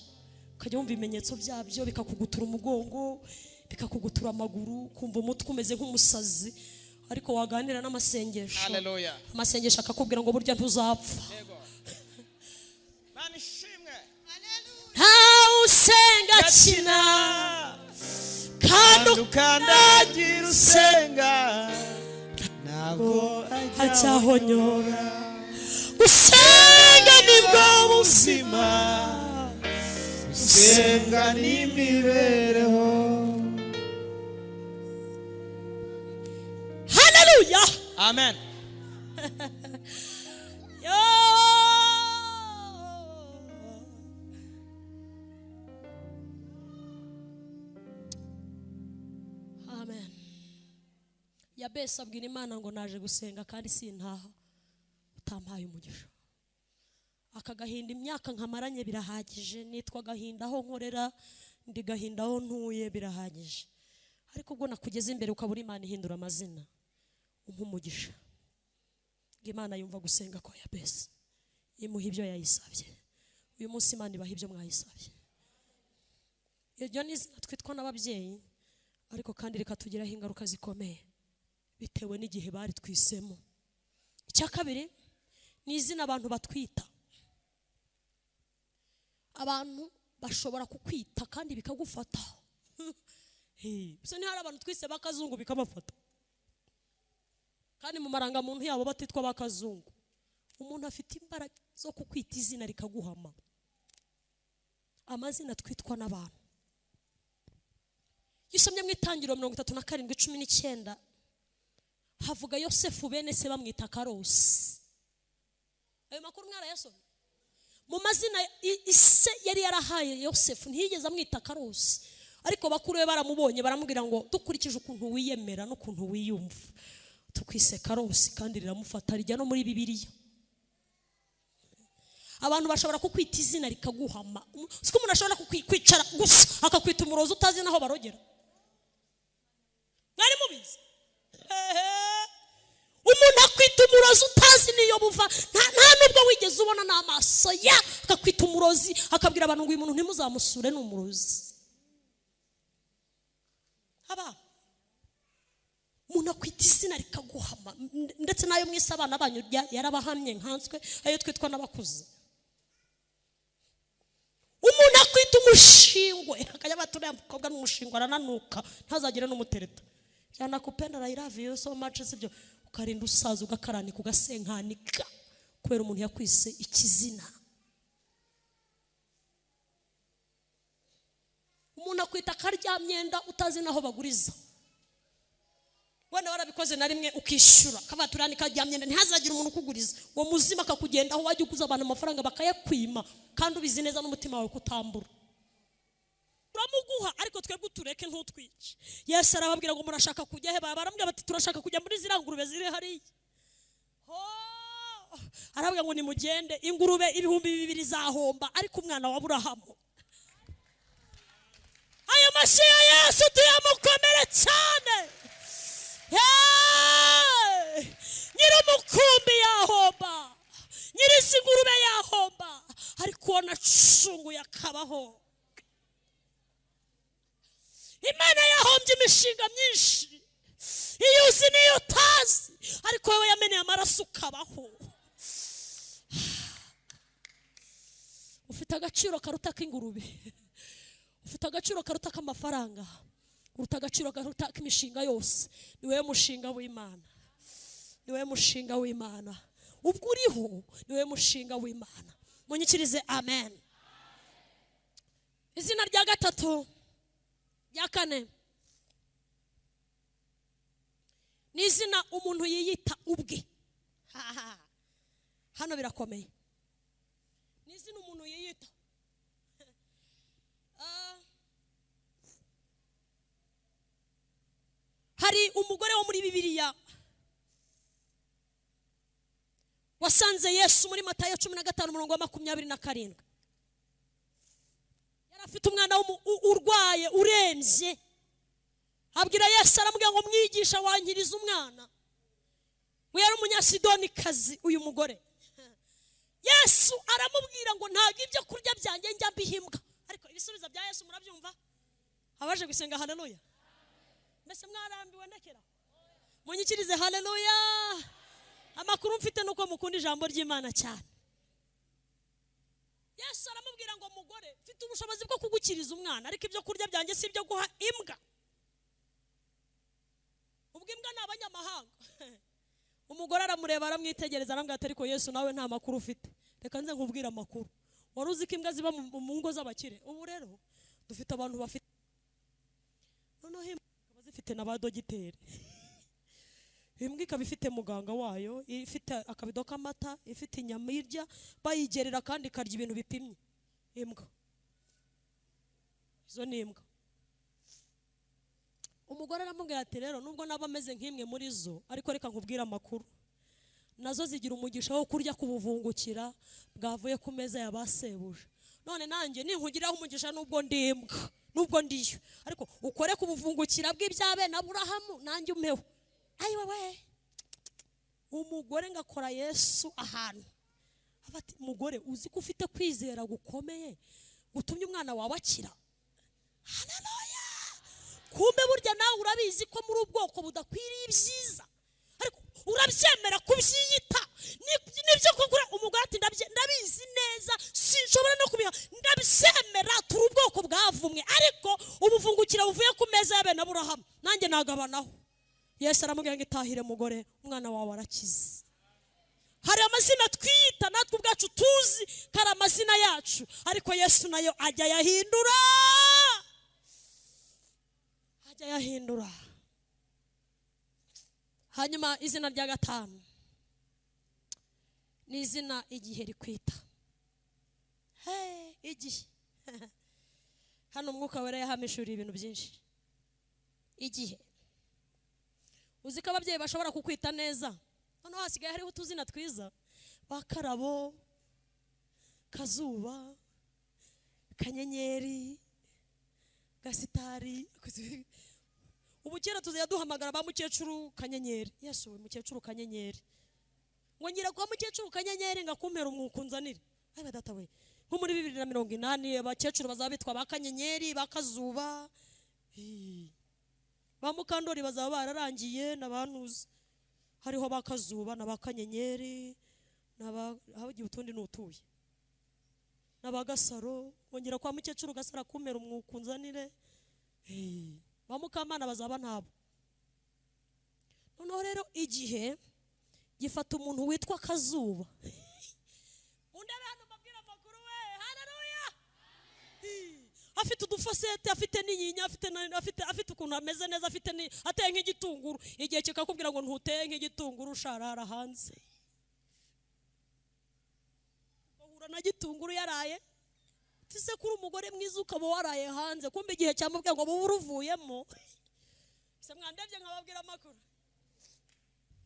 ukajya wumva ibimenyetso byabyo bikakugutura umugongo, bikakugutura amaguru, kumva umutwe umeze nk'umusazi. Ariko waganira n'amasengesho, haleluya, amasengesho akakubwira ngo burya ntuzapfa. Mana ishimwe. Ntawe usenga akina, kandi ukandagira usenga ntabwo acyahonyora. Gusenga nibwo buzima, gusenga n'imibereho. Haleluya, amen. Yo, amen. Yabesi abwira Imana ngo naje gusenga kandi sintaha utampaye umugisha. Aka gahinda imyaka nkamaranye birahagije, nitwa gahinda aho nkorera, ndi gahinda aho ntuye birahagije. Ariko ubwo nakugeze imbere ukabura Imana ihindura amazina, umpa umugisha. Imana yumva gusenga kwa Yabesi, imuha ibyo yayisabye. Uyu munsi Imana ibaha ibyo mwayisabye. Iryo ni izina twitwa n'ababyeyi, ariko kandi rikatugiraho ingaruka zikomeye bitewe n'igihe bari twisemo. Icya kabiri ni izina abantu batwita. Abantu bashobora kukwita kandi bikagufata. Gusa ni hari abantu twise bakazungu bikabafata, kandi mu marangamuntu yabo batitwa bakazungu. Umuntu afite imbaraga zo kukwita izina rikaguhama. Amazina twitwa n'abantu. Yisomye mu Itangiriro 37:19 havuga Yosefu bene se bamwita Karosi. Ayo makuru mwarayasomye? Mu mazina ise yari yarahaye Yosefu ntiyigeze amwita Karosi, ariko bakuru be baramubonye baramubwira ngo dukurikije ukuntu wiyemera n'ukuntu wiyumva tukwise Karosi, kandi riramufata rijya no muri Bibiliya. Abantu bashobora kukwita izina rikaguhama. Siko umuntu ashobora kukwicara gusa akakwita umurozi utazi naho barogera. Mwari mubizi? Umuntu akwita umurozi utazi niyo buva, nta nubwo wigeze ubona n'amaso ya, akakwita umurozi, akabwira abantu ngo uyu muntu ntimuzamusure ni umurozi. Aba umuntu akwita izina rikaguhama, ndetse nayo mwise abana banyu yarabahamye nkanswe ayo twitwa n'abakuze. Umuntu akwita umushingwe, akajya baturiya mukobwa n'umushingwe arananuka ntazagire n'umutereta. Byanakupenda, I love you so much, sibyo? Ukarinda usaza ugakaranika ugasenkanika kubera umuntu yakwise ikizina. Umuntu akwita karya myenda utazi naho baguriza. Wenda warabikoze na rimwe ukishyura, kabaturanika karya myenda ntihazagire umuntu ukuguriza. Uwo muzima akakugendaho wajya uguza abantu amafaranga bakayakwima, kandi ubizi neza n'umutima wawe kutambura. Uramuguha ariko twebwe utureke ntutwice. Yesu arababwira ngo murashaka kujya he? Baramubwira bati turashaka kujya muri ziriya ngurube ziri hariya. Arababwira ngo nimugende, ingurube 2000 zahomba, ariko umwana wa Aburahamu. Ayo mashyi ya Yesu tuyamukomere cyane. Nyir'umukumbi yahomba, nyir'izi ngurube yahomba, ariko uwo nacunguye akabaho. Imana yahombye imishinga myinshi, iyo uzi n'iyo utazi, ariko wowe yameneye amaraso ukabaho. Ufite agaciro karuta k'ingurube, ufite agaciro karuta k'amafaranga, uruta agaciro karuta k'imishinga yose. Ni wowe mushinga w'Imana, ni wowe mushinga w'Imana. Ubwo uriho ni wowe mushinga w'Imana. Munyikirize amen. Izina rya gatatu, rya kane, ni izina umuntu yiyita ubwe. Hano birakomeye. Ni izina umuntu yiyita. Hari umugore wo muri Bibiliya wasanze Yesu muri Matayo 15 umurongo wa 27. Yari Ufite umwana urwaye urembye, abwira Yesu aramubwira ngo mwigisha wankiriza umwana. We yari umunyasidonikazi uyu mugore. Yesu aramubwira ngo ntabwo ibyo kurya byanjye njya mbihimbwa. Ariko ibisubizo bya Yesu murabyumva? Abaje gusenga haleluya. Mbese mwarambiwe ndekera? Munyikirize haleluya. Amakuru mfite nuko mukunda ijambo ry'Imana cyane. Yesu aramubwira ngo mugore, mfite ubushobozi bwo kugukiriza umwana, ariko ibyo kurya byanjye si ibyo guha imbwa. Ubwo imbwa ni abanyamahanga. Umugore aramureba aramwitegereza aramubwira ati ariko Yesu nawe nta makuru ufite, reka nze nkubwire amakuru. Wari uzi ko imbwa ziba mu ngo z'abakire? Ubu rero dufite abantu bafite, noneho imbwa ikaba zifite na ba dogiteri. Imbwa ikaba ifite muganga wayo, ifite akabido k'amata, ifite inyama irya, bayigerera kandi ikarya ibintu bipimye. Imbwa izo ni imbwa. Umugore aramubwira ati rero nubwo naba ameze nk'imwe muri zo, ariko reka nkubwire amakuru. Nazo zigira umugisha wo kurya kubuvungukira bwavuye ku meza ya basebuje. None nanjye ninkugiraho umugisha nubwo ndi imbwa, nubwo ndiyo, ariko ukore kubuvungukira bw'ibya bene Aburahamu nanjye umpeho. Ayiwe we. Umugore ngakora Yesu ahantu. Ati mugore, uzi ko ufite kwizera gukomeye gutumye umwana wawe akira. Haleluya. Kumbe burya nawe urabizi ko muri ubwoko budakwiriye ibyiza, ariko urabyemera kubyiyita nibyo kugura. Umugore ati ndabizi neza, sinshobora no kubiha, ndabyemera, turi ubwoko bwavumwe, ariko ubuvungukira buvuye ku meza ya bene Aburahamu nanjye nagabanaho. Yesu aramubwira ngo itahire mugore, umwana wawe arakize. Hari amazina twiyita natwe ubwacu tuzi ko ari amazina yacu, ariko Yesu nayo ajya yahindura. Ajya yahindura. Hanyuma izina rya gatanu ni izina igihe rikwita. Igihe. Hano umwuka wera yahamishuriye ibintu byinshi. Igihe. Uzi ko ababyeyi bashobora kukwita neza. Noneho hasigaye hariho utuzina twiza. Bakarabo, Kazuba, Kanyenyeri, Gasitari. Ubu kera tuzajya duhamagara ba mukecuru Kanyenyeri. Yesu we mukecuru Kanyenyeri. Ngo ngira kwa mukecuru Kanyenyeri ngakumpera umwuka unzanire. Ayi data we. Nko muri 2080 abakecuru bazabitwa ba Kanyenyeri, ba Kazuba. Ba Mukandori bazaba bararangiye n'abantuzi. Hariho ba Kazuba na ba Kanyenyeri n'aba hagiye utundi nutuye. N'aba Gasaro, ngongera kwa mukecuru Gasaro kumpera umwuka unzanire. Ba Mukamana bazaba ntabo. Noneho rero igihe gifata umuntu witwa Kazuba. Undi abantu mbabwira amakuru we, haleluya. Afite udufosete, afite n'inyinya, afite ukuntu ameze neza, afite ateye nk'igitunguru. Igihe kikakubwira ngo ntuteye nk'igitunguru sharara hanze. Bahura na gitunguru yaraye. Tise kuri umugore mwiza ukaba waraye hanze, kumbe igihe cyamubwiye ngo bubure uvuyemo. Se mwandebye nkababwira amakuru.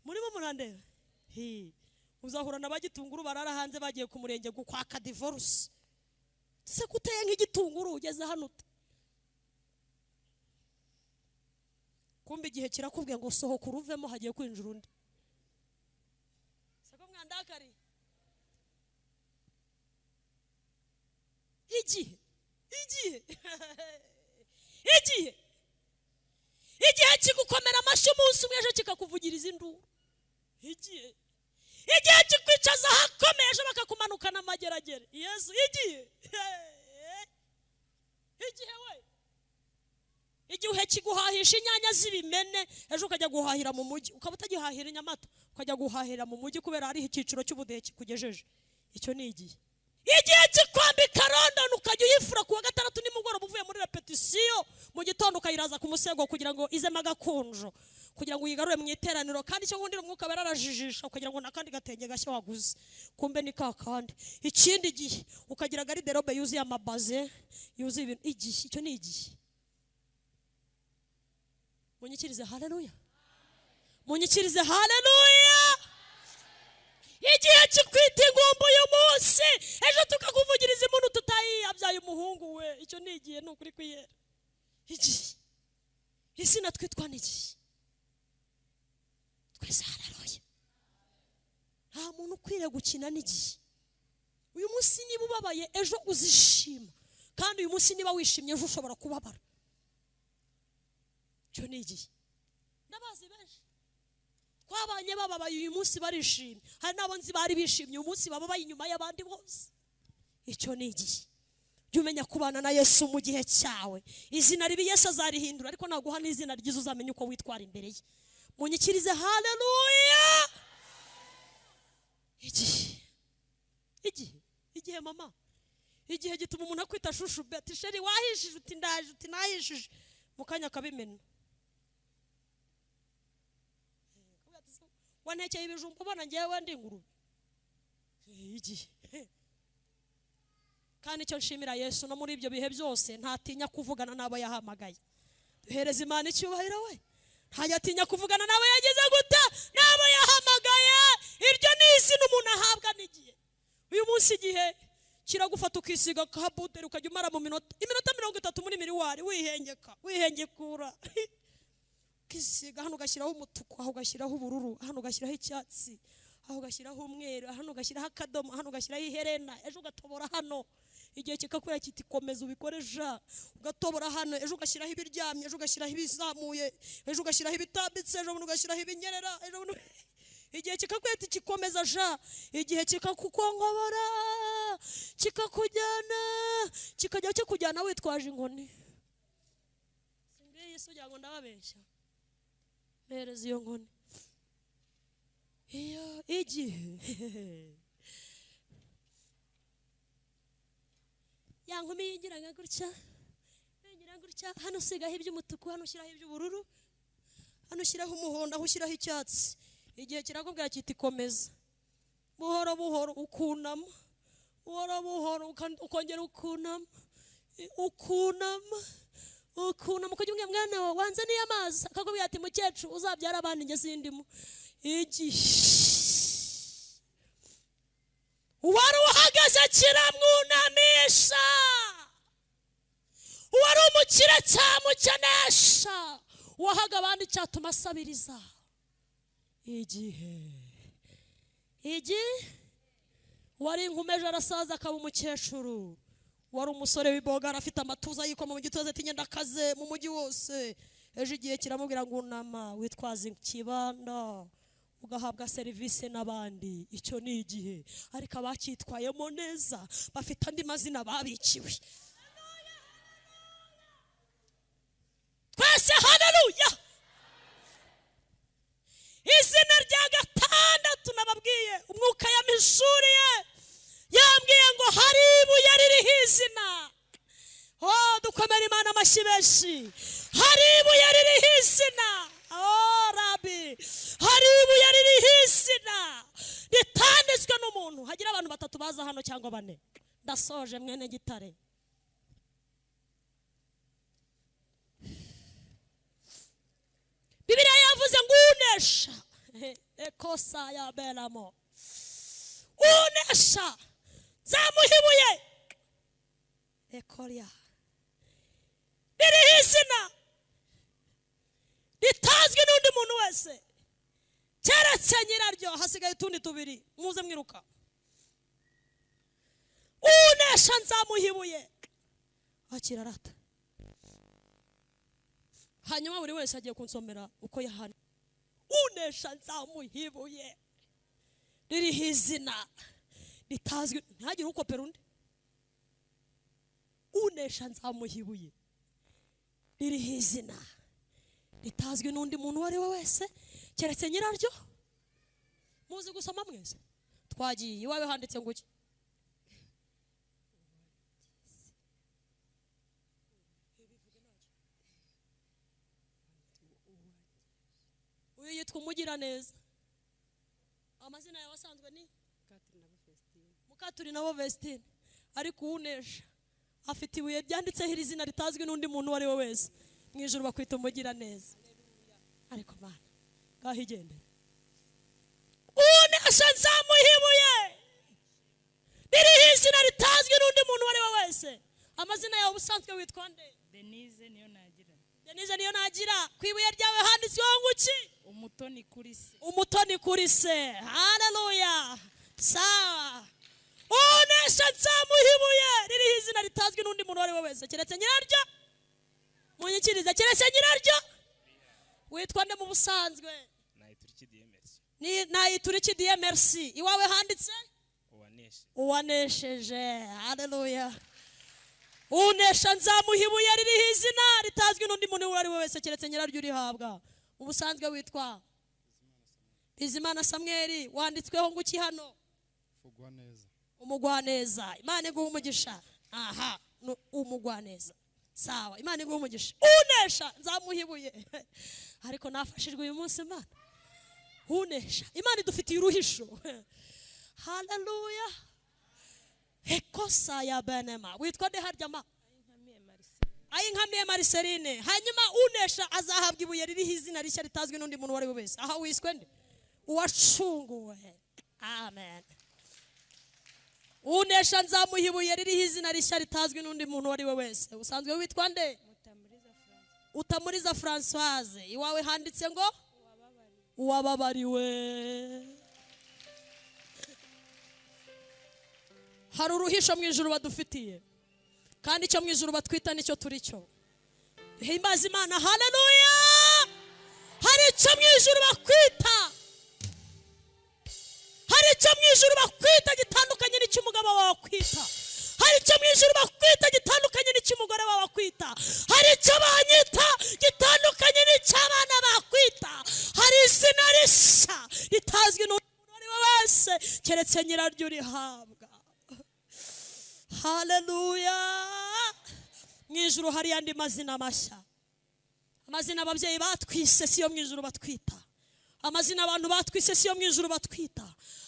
Murimo murandeba. Uzahura n'abagitunguru barara hanze bagiye ku murenge gukwaka divorce. Se kuteye nk'igitunguru ugeze hano. Kumbe igihe kirakubwiye ngo sohoka uruvemo hagiye kwinjira undi. Sako mwandakari. Igihe. Igihe. Igihe. Igihe kigukomera amashyi umunsi umwe ejo kikakuvugiriza induru. Igihe. Igihe kikwicaza ahakomeye ejo bakakumanukana amageragere. Yesu igihe. Igihe we. Igihe kiguhahisha inyanya z'ibimene ejo ukajya guhahira mu mujyi, ukaba utagihahira inyamata, ukajya guhahira mu mujyi kubera hariho icyiciro cy'ubudehe kikugejeje. Icyo ni igihe. Igihe kikwambika London ukajya uyifura kuwa gatandatu nimugoroba uvuye muri repetition, mu gitondo ukayiraza ku musego kugira ngo izemo agakunjo, kugira ngo uyigarure mu iteraniro. Kandi icyo nkundira umwuka bararajijisha kugira ngo nakandi gatenge gashya waguze, kumbe ni kakandi. Ikindi gihe ukagira garderobe yuzuye amabaze, yuzuye ibintu. Igihe, icyo ni igihe. Munyikirize haleluya. Munyikirize haleluya. Igihe kikwita ingumbu uyu munsi, ejo tukakuvugiriza impundu tutayiyabyaye. Muhungu we, icyo ni igihe, ni ukuri kwiyera. Igihe izina twitwa ni igihe. Twese haleluya. Nta muntu ukwiriye gukina n'igihe. Uyu munsi niba ubabaye ejo uzishima, kandi uyu munsi niba wishimye ejo ushobora kubabara. Icyo ni igihe. Ndabazi benshi twabanye bababaye uyu munsi barishimye, hari n'abo nzi bari bishimye uyu munsi bababaye inyuma y'abandi bose. Icyo ni igihe. Jya umenya kubana na Yesu mu gihe cyawe. Izina ribi Yesu azarihindura, ariko naguha n'izina ryiza uzamenya uko witwara imbere ye. Munyikirize haleluya. Igihe, igihe, igihe mama. Igihe gituma umuntu akwita shushu beti sheri wahishije, uti ndaje, uti nahishije, mu kanya akabimena. Wantekeye ibijumba ubona ngewe ndi ingurube. Igihe. Kandi icyo nshimira Yesu no muri ibyo bihe byose ntatinya kuvugana n'abo yahamagaye. Duhereza Imana icyubahiro we. Ntatinya kuvugana n'abo yagize gute, n'abo yahamagaye. Iryo ni izina umuntu ahabwa n'igihe. Uyu munsi igihe kiragufata ukisiga kabuderi ukajya umara mu minota 30 muri miriwari wihengeka, wihengekura. Ukisiga hano ugashyiraho umutuku, aho ugashyiraho ubururu, hano ugashyiraho icyatsi, aho ugashyiraho umweru, hano ugashyiraho akadomo, hano ugashyiraho iherena, ejo ugatobora hano. Igihe kikakwira kiti komeza ubikoresha, ugatobora hano, ejo ugashyiraho ibiryamye, ejo ugashyiraho ibizamuye, ejo ugashyiraho ibitambitse, ejo ugashyiraho ibinyerera, ejo igihe kikakwira kikomeza ja. Igihe kikakukonkobora, kikakujyana, kikajya kikujyana witwaje inkoni. Singiye Yesu kugira ngo ndababeshya. Mpereza iyo nkoni. Iyo igihe ya nkumi yingiraga gutya, yingira gutya, hano usigaho iby'umutuku, hano ushyiraho iby'ubururu, hano ushyiraho umuhondo, aho ushyiraho icyatsi. Igihe kirakubwira kiti komeza. Buhoro buhoro ukunama, buhoro buhoro ukongera ukunama, ukunama, ukunama. Ukajya umwe mwana wawe wanzaniye amazi, akakubwira ati mukecuru uzabyara abana njye sindimo. Igihe uwari uhagaze kiramwunamisha, uwari umukire cyamukenesha, uwahaga abandi cyatuma asabiriza. Igihe, igihe wari inkumeje arasaza akaba umukecuru, wari umusore w'ibogara afite amatuza yikoma mu gituza ati ngenda akaze mu mujyi wose. Ejo igihe kiramubwira ngo unama witwaze ikibanda ugahabwa serivisi n'abandi. Icyo ni igihe. Ariko abacyitwayemo neza bafite andi mazina babikiwe. Twese haleluya. Izina rya gatandatu nababwiye, umwuka yamishuriye yambwiye ngo hari ibuye ririho izina. Oh, dukomere Imana amashyi menshi. Hari ibuye ririho izina. Oh Rabi, hari ibuye ririho izina ritanditswe n'umuntu. Hagira abantu batatu baza hano cyangwa bane. Ndasoje mwene Gitare. Bibiliya yavuze ngo unesha ekosa ya beramo, unesha nzamuha ibuye ekoria ririho izina ritazwi n'undi muntu wese keretse nyiraryo. Hasigaye utundi tubiri, muze mwiruka. Unesha nzamuha ibuye. Akira rata. Hanyuma buri wese agiye kunsomera uko yahana. Unesha nzamuha ibuye ririho izina ritazwi, ntihagire ukopera undi. Unesha nzamuha ibuye ririho izina ritazwi n'undi muntu uwo ari we wese keretse nyiraryo. Muzi gusoma mwese? Twagiye iwawe handitse ngo iki? Uyu yitwa Umugiraneza. Amazina yawe asanzwe ni Mukaturinabo Vestine. Ariko unesha afite ibuye ryanditseho iri zina ritazwi n'undi muntu uwo ari we wese. Mu ijuru bakwita Umugiraneza. Ariko Mana ngaho igendere. Unesha nzamuha ibuye ririho izina ritazwi n'undi muntu uwo ari we wese. Amazina yawe ubusanzwe witwa nde? Denise niyo nagira. Denise niyo nagira. Ku ibuye ryawe handitsweho nguki? Umutoni kuri se. Umutoni kuri se. Haleluya. Sawa. Unesha nzamuha ibuye ririho izina ritazwi n'undi muntu uwo ari we wese keretse nyiraryo. Munyikirize, keretse nyiraryo. Witwa nde mu busanzwe? Ni Nayituriki Dieu Merci. Iwawe handitse uwanesheje. Haleluya. Unesha nzamuha ibuye ririho izina ritazwi n'undi muntu uwo ari we wese keretse nyiraryo urihabwa. Mu busanzwe witwa Bizimana Samuel. Wanditsweho ngo iki hano? Umugwaneza. Imana iguha umugisha. Aha, umugwaneza. Sawa, Imana iguha umugisha. Unesha nzamuha ibuye. Ariko nafashijwe uyu munsi Imana. Unesha. Imana idufitiye uruhisho. Haleluya. Ekosa ya benema. Witwa nde harya ma? Ayinkamiye Marceline. Hanyuma unesha azahabwa ibuye ririho izina rishya ritazwi n'undi muntu uwo ari we wese. Aha wiswe nde? Uwacunguwe. Amen. Unesha nzamuha ibuye ririho izina rishya ritazwi n'undi muntu uwo ari we wese. Usanzwe witwa nde? Utamuriza Françoise. Iwawe handitse ngo uwababariwe. Hari uruhisho mu ijuru badufitiye, kandi icyo mu ijuru batwita nicyo turi cyo. Himbaza Imana. Haleluya. Hari icyo mu ijuru bakwita, hari icyo mu ijuru bakwita gitandukanye n'icy'umugabo wawe akwita. Hari icyo mu ijuru bakwita gitandukanye n'icy'umugore wawe akwita. Hari icyo banyita gitandukanye n'icy'abana bakwita. Hari izina rishya ritazwi n'umuntu uwo ari we wese keretse nyiraryo urihabwa. Haleluya. Mu ijuru hari andi mazina mashya. Amazina ababyeyi batwise siyo mu ijuru batwita. Amazina abantu batwise siyo mu ijuru batwita.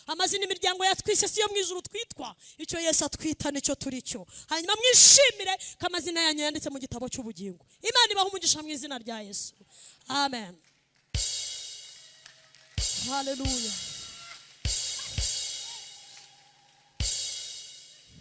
Amazina imiryango yatwise siyo mu ijuru twitwa. Icyo Yesu atwita nicyo turi cyo. Hanyuma mwishimire ko amazina yanyu yanditse mu gitabo cy'ubugingo. Imana ibahe umugisha mu izina rya Yesu. Amen. Haleluya.